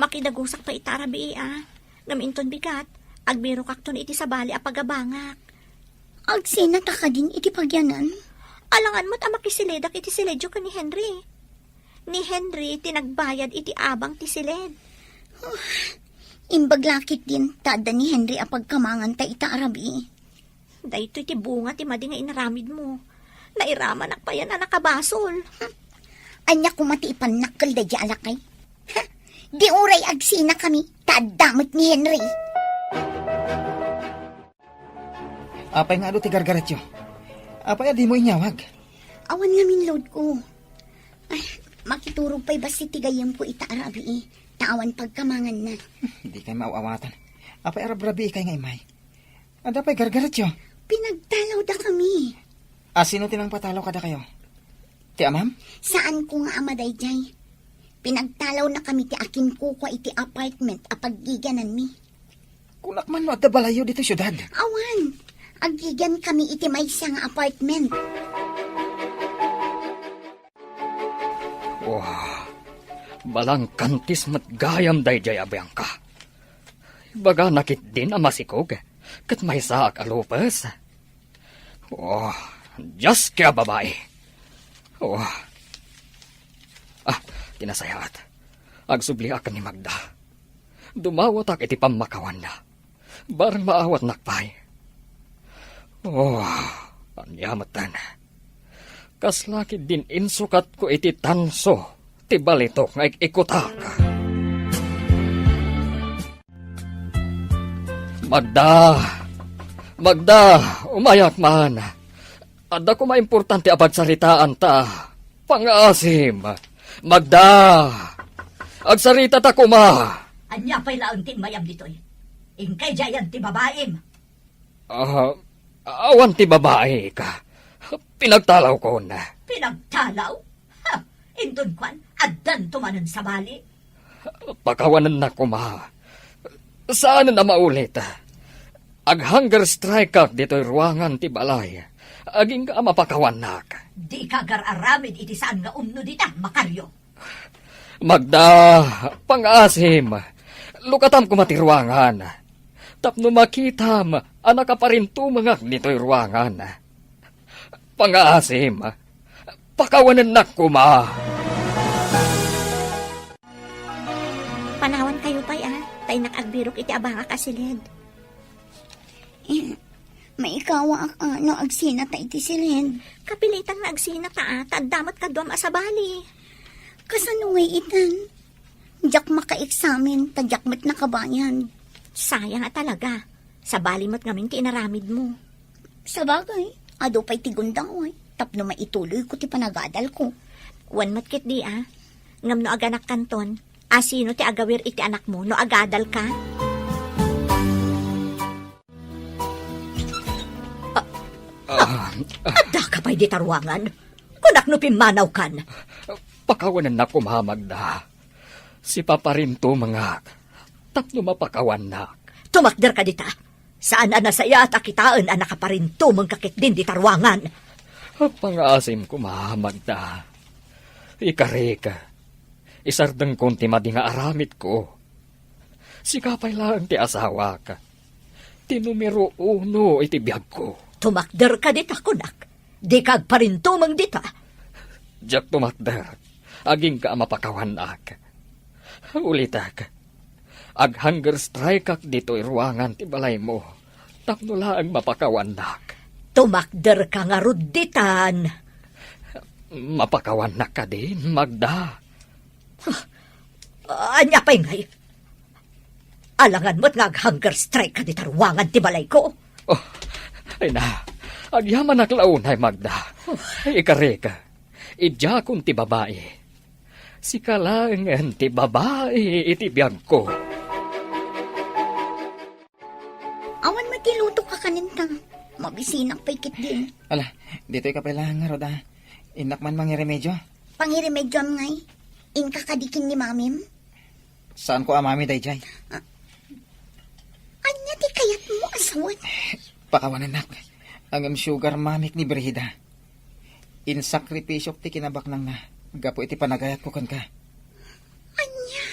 Makidagusak pay ita a rabii, a. Ngem inton bigat, agbirokakton iti sabali a pagabangak. Agsinata kadin iti pagyanan? Alangan met a makisiledak iti siledyo ken ni Henry. Ni Henry ti nagbayad iti abang ti siled. Imbag la ketdin ta adda ni Henry a pagkamanganta ita a rabii. Daytoy ti bunga ti madi nga inaramidmo. Nairamanak payen a nakabasol. Hmm. Ania koma ti ipannakkel daydiay a lakay? Ha? Di uray agsinakami, ta adda met ni Henry. Apay nga adu ti gargaretyo? Apay a dimo inyawag? Awan ngamin loadko. Ay, makiturog pay bassit ti gayyemko ita a rabii, ta awan pagkamanganna. Dikay maaw-awatan. Apay a rabrabiikay nga immay? Adda pay gargaretyo? Pinagtalawdakami. A, sino ti nangpatalaw kadakayo? Ti amam? Saanko nga ama daydiay. Pinagtalawnakami ti akinkukua iti apartment a paggigiananmi. Kunak man no adda balayyo ditoy siudad. Awan. Aggigiankami iti maysa nga apartment. Wah, balangkantis met gayam daydiay a Bianca. Ibagana ketdin a masikog, ket maysaak a lupes. Oh, Dios kaya babai. Oh. Ah, ti nasayaat. Agsubliak ken ni Magda. Dumawatak iti pammakawanna. Bareng maawatnak pay. Oh, ania metten. Kasla ketdin insukatko iti tanso ti balitok nga ik-ikutak. Magda! Magda! Umayak man! Adda koma importante a pagsaritaan ta. Pangaasim! Magda! Agsarita ta koma! Ania pay laeng ti immayam ditoy? Inkay diayan ti babaim. Ah, awan ti babai, ika. Pinagtalawkon. Pinagtalaw? Ha! Inton kuan, addanto manen sabali? Pakawanennak koma. Saan a maulit. Ag-hunger strike-ak ditoy ruangan ti balay. Agingga a mapakawannak. Dika agar-aramid iti saan nga umno dita, Macario. Magda, pangaasim. Lukatam koma ti ruangan. Tapno makitam a nakaparintumengak ditoy ruangan. Pangaasim. Pakawanennak koma. Panawan kayo pay, a. Ta innak agbirok iti abangak a siled. Eh, maikawaak, a, no agsinata iti siled. Kapilitan nga agsinata, a, ta adda met kaduam a sabali. Kasano ngay itan? Diak makaeksamen, ta diak met nakabayad. Sayang a talaga. Sabali met ngamin ti inaramidmo. Sabagay, adu pay ti gundaway, tapno maituloyko ti panagadalko. Wen met ketdi, a. Ngem no aganakkanton, a, sino ti agawir iti anakmo no agadalka? Ah, ah. Addaka pay dita ruangan? Kunak no pimmanawkan. Pakawanennak koma, Magda. Sipaparintumengak tapno mapakawannak. Tumakderka dita. Saan a nasayaat a kitaen a nakaparintumengka ketdin dita ruangan. Pangaasim koma, Magda. Ikarik, isardengkon ti madi nga aramidko. Sika pay laeng ti asawak. Ti numero uno iti biagko. Tumakderka dita, kunak. Dika agparintumeng dita. Diak tumakder. Agingga a mapakawannak. Ulitek. Ag-hunger strike-ak ditoy ruangan ti balaymo. Tapno laeng mapakawannak. Tumakderka ngarud ditan. Mapakawannak kadin, Magda. Huh. Ania pay ngay? Alangan met nga ag-hunger strike-ka dita ruangan ti balayko. Oh, ay na, agyamanak la unay, Magda. Huh. Ikarik, idiakon ti babai. Sika laengen ti babai iti biagko. Awan met ti lutok a kaninta. Mabisinak pay ketdin. Ala, ditoy ka pay laeng ngarud, a. Innak man mangiremedio. Pangiremedioam ngay? Inka kadi ken ni mamim? Saanko a mami daydiay. Ah, ania ti kayatmo a sawen? Pakawanennak. Ngem sugar mamik ni Brigida. Insakripisiok ti kinabaknangna gapu iti panagayatko kenka. Ania?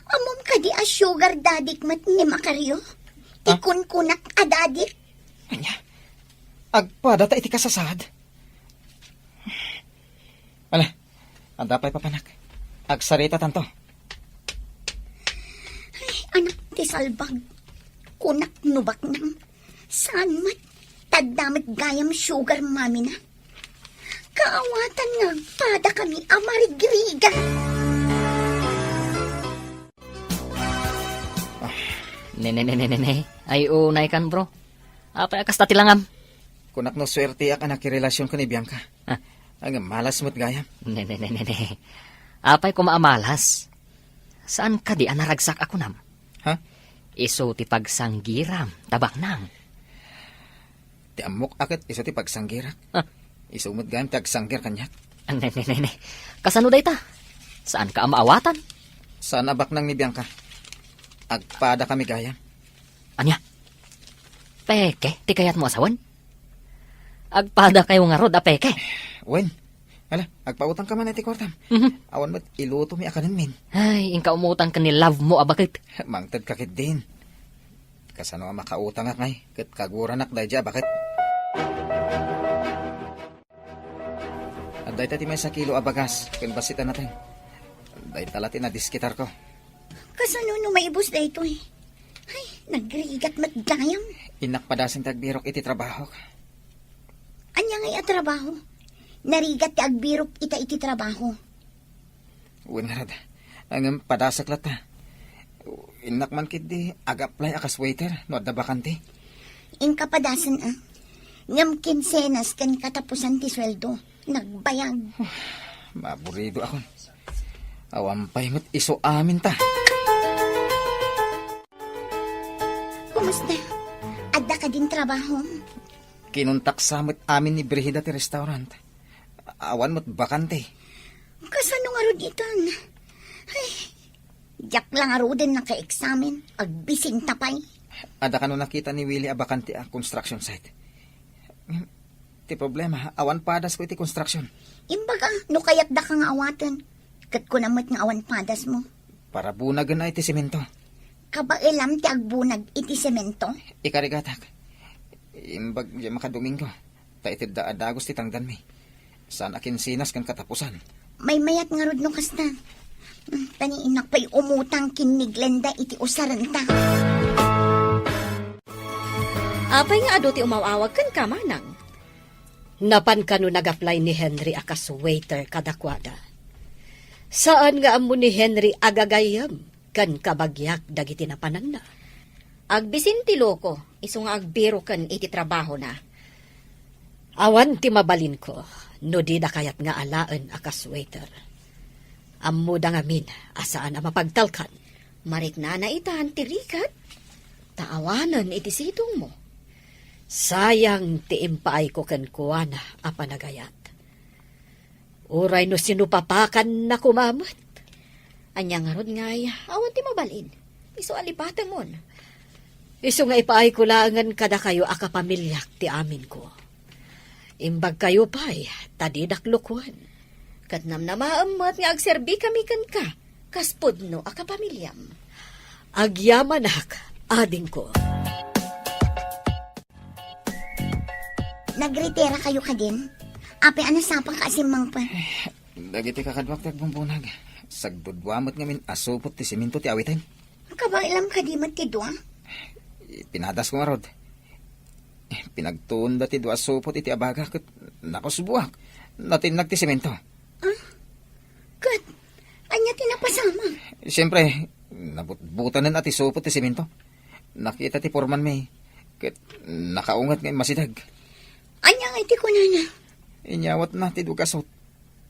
Ammom kadi a sugar daddy-k met ni Macario? Ti Ah? kunkunak a daddy-k? Ania? Agpadata iti kasasaad? Ala, adda pay papanak. Agsaritatanto. Ay, anak ti salbag. Kunak no baknang. Saan met? Tadda met gayam sugar mami na. Kaawatan nga agpadakami a marigrigat. Ah, ne, ne, ne, ne, ne, ne. Ay, unay kan, bro. Apay a kasta ti langam? Kunak no suerteak a nakirelasion ken ni Bianca. Ah. Ngem malas met gayam. Ne, ne, ne, ne, ne. Apay koma a malas? Saan kadi a naragsak a kunam? Ha? Isu ti pagsanggiram, ta baknang. Ti ammok a ket isu ti pagsanggirak. Ah. Isu met gayam ti agsanggir kaniak. Ne, ne, ne, ne. Kasano dayta? Saanka a maawatan? Saan a baknang ni Bianca. Agpadakami gayam. Ania? Peke ti kayatmo a sawen? Agpadakayo ngarud a peke? Wen. Ala, agpautangka man iti kuartam. Mhm. Awan met ilutomi a kanenmin. Ay, inka umutang ken ni love mo a baket. Mangted ka ketdin. Kasano a makautangak ngay, ket kaguranak daydiay a baket. Adda ita ti maysa kilo a bagas ken bassit a nateng. Dayta la ti nadiskitarko. Kasano no maibus daytoy? Ay, nagrigat met gayam. Innak padasen ti agbirok iti trabahok. Ania ngay a trabaho? Narigat ti agbirok ita iti trabaho. Wen ngarud. Ngem padasek latta. Innak man ketdi ag-apply a kas waiter no adda bakante. Inka padasen, a. Ngem kinsenas ken katapusan ti sueldo. Nagbayag. Maburidoakon. Awan pay met isu aminta. Kumusta? Adda kadin trabaho? Kinuntaksa met amin ni Brigida ti restaurant. Awan met bakante. Kasano ngarud itan? Ay, diak la ngaruden nakaeksamen. Agbisinta pay. Adda kano nakita ni Willie a bakante a construction site? Ti problema, awan padasko iti construction. Imbaga, no kayatdaka nga awaten, ket kuna met nga awan padasmo. Para bunagen a iti semento. Kabaelam ti agbunag iti semento? Ikarigatak. Imbag diay makadomingo, ta itedda a dagus ti tangdanmi. Saan a kinsinas ken katapusan. Maymayat ngarud no kasta. Hmm, tani innak pay umutang ken ni Glenda iti usarenta. Apay nga adu ti umaw-awag kenka, manang? Napan kano nag-apply ni Henry a kas waiter kadakuada. Saan nga ammo ni Henry a gagayyem ken kabagiak dagiti napananna. Agbisin ti loko, isu nga agbiroken iti trabahona. Awan ti mabalinko no dida kayat nga alaen a kas waiter. Ammoda ngamin a saan a mapagtalkan. Mariknana itan ti rigat, ta awanen iti sidongmo. Sayang ti impaayko kenkuana a panagayat. Uray no sinupapakanna koma met. Ania ngarud ngay, awan ti mabalin. Isu a lipatemon. Isu nga ipaayko laengen kadakayo a kapamiliak ti aminko. Imbagkayo pay, ta didak lukuen. Ket namnamaem met nga agserbikami kenka, kas pudno a kapamiliam. Agyamanak, adingko. Nagritira kayo kadin? Apay a nasapak ka a simmangpet? Dagiti kakaduak ti agbumbunag. Sagdudua met ngamin a supot ti semento ti awiten. Kabaelam kadi met ti dua? Pinadasko ngarud. Pinagtuonda ti dua a supot iti abaga ket nakusboak. Natinnag ti semento. Ah? Ket, ania ti napasamak? Siempre, nabutbutanen a ti supot ti semento. Nakita ti pormanmi, ket nakaunget nga immasideg. Ania ngay ti kunana? Inyawatna ti dua a supot.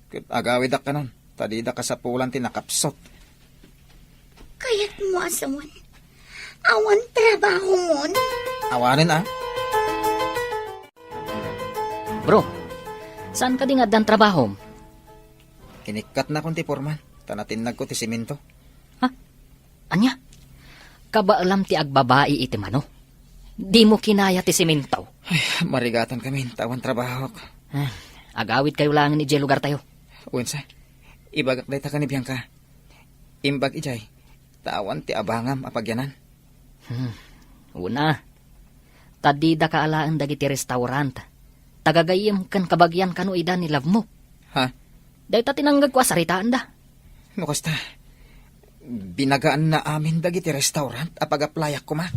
Ket agawidak kanon, ta dida kasapulan ti nakapsut. Kayatmo a sawen, awan trabahomon? Awanen a. Bro, saan kadi nga addan trabahom? Inikkatnakon ti porman, ta natinnagko ti semento. Ha? Ania? Kabaelam ti agbabai iti mano? Dimo kinaya ti semento? Ay, marigatan kami, ta awan trabahok. Ah, agawidkayo laengen idiay lugartayo. Wensa, ibagak dayta ken ni Bianca. Imbag idiay, ta awan ti abangam a pagyanan. Hmm, una, ta didaka alaen dagiti restaurant. Tagagayyem ken kabagian kano ida ni love mo. Ha? Dayta ti nangngegko a saritaenda. No kasta, binagaanna amin dagiti restaurant a pag-applyak koma.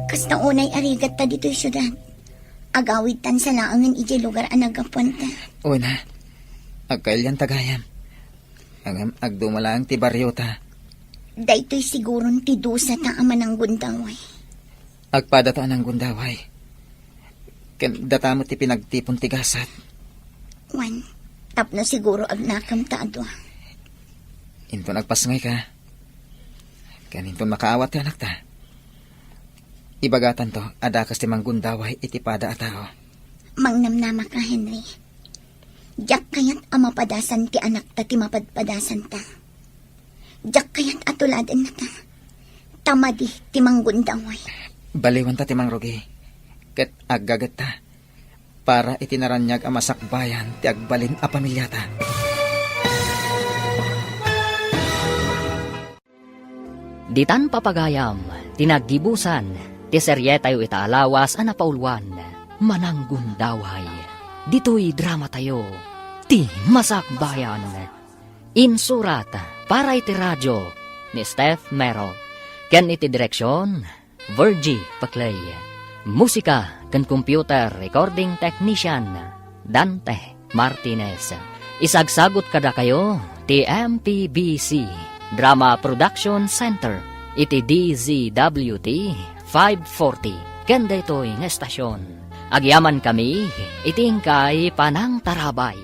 Kasta unay a rigatta ditoy siudad. Agawidtan sa laengen idiay lugar a naggapuanta. Una, agkailianta gayam. Ngem agduma laeng ti bariota. Daytoy siguron ti dusata a mananggundaway. Agpadata a nanggundaway. Ken data met ti pinagtipon ti gasat. Wen, tapno siguro agnakemta a dua. Inton agpasngayka, ken inton makaawat ti anakta, ibagatanto a dakas ti manggundaway iti pada a tao. Mangnamnamaka, Henry. Diak kayat a mapadasan ti anakta ti mapadpadasanta. Diak kayat a tuladennata. Ta madi ti manggundaway. Baliwanta ti mangrugi, ket aggagetta para iti naraniag a masakbayan ti agbalin a pamiliata. Ditan papagayam ti naggibusan ti serietayo ita a lawas a napauluan, Mananggundaway. Ditoy dramatayo, ti Masakbayan. Insurat para iti radio ni Steph Mero, ken iti direksion, Virgie Paclay. Musika ken computer recording technician, Dante Martinez. Isagsagut kadakayo ti M P B C Drama Production Center iti D Z W T five forty ken daytoy nga estasion. Agyamankami iti inkay panangtarabay.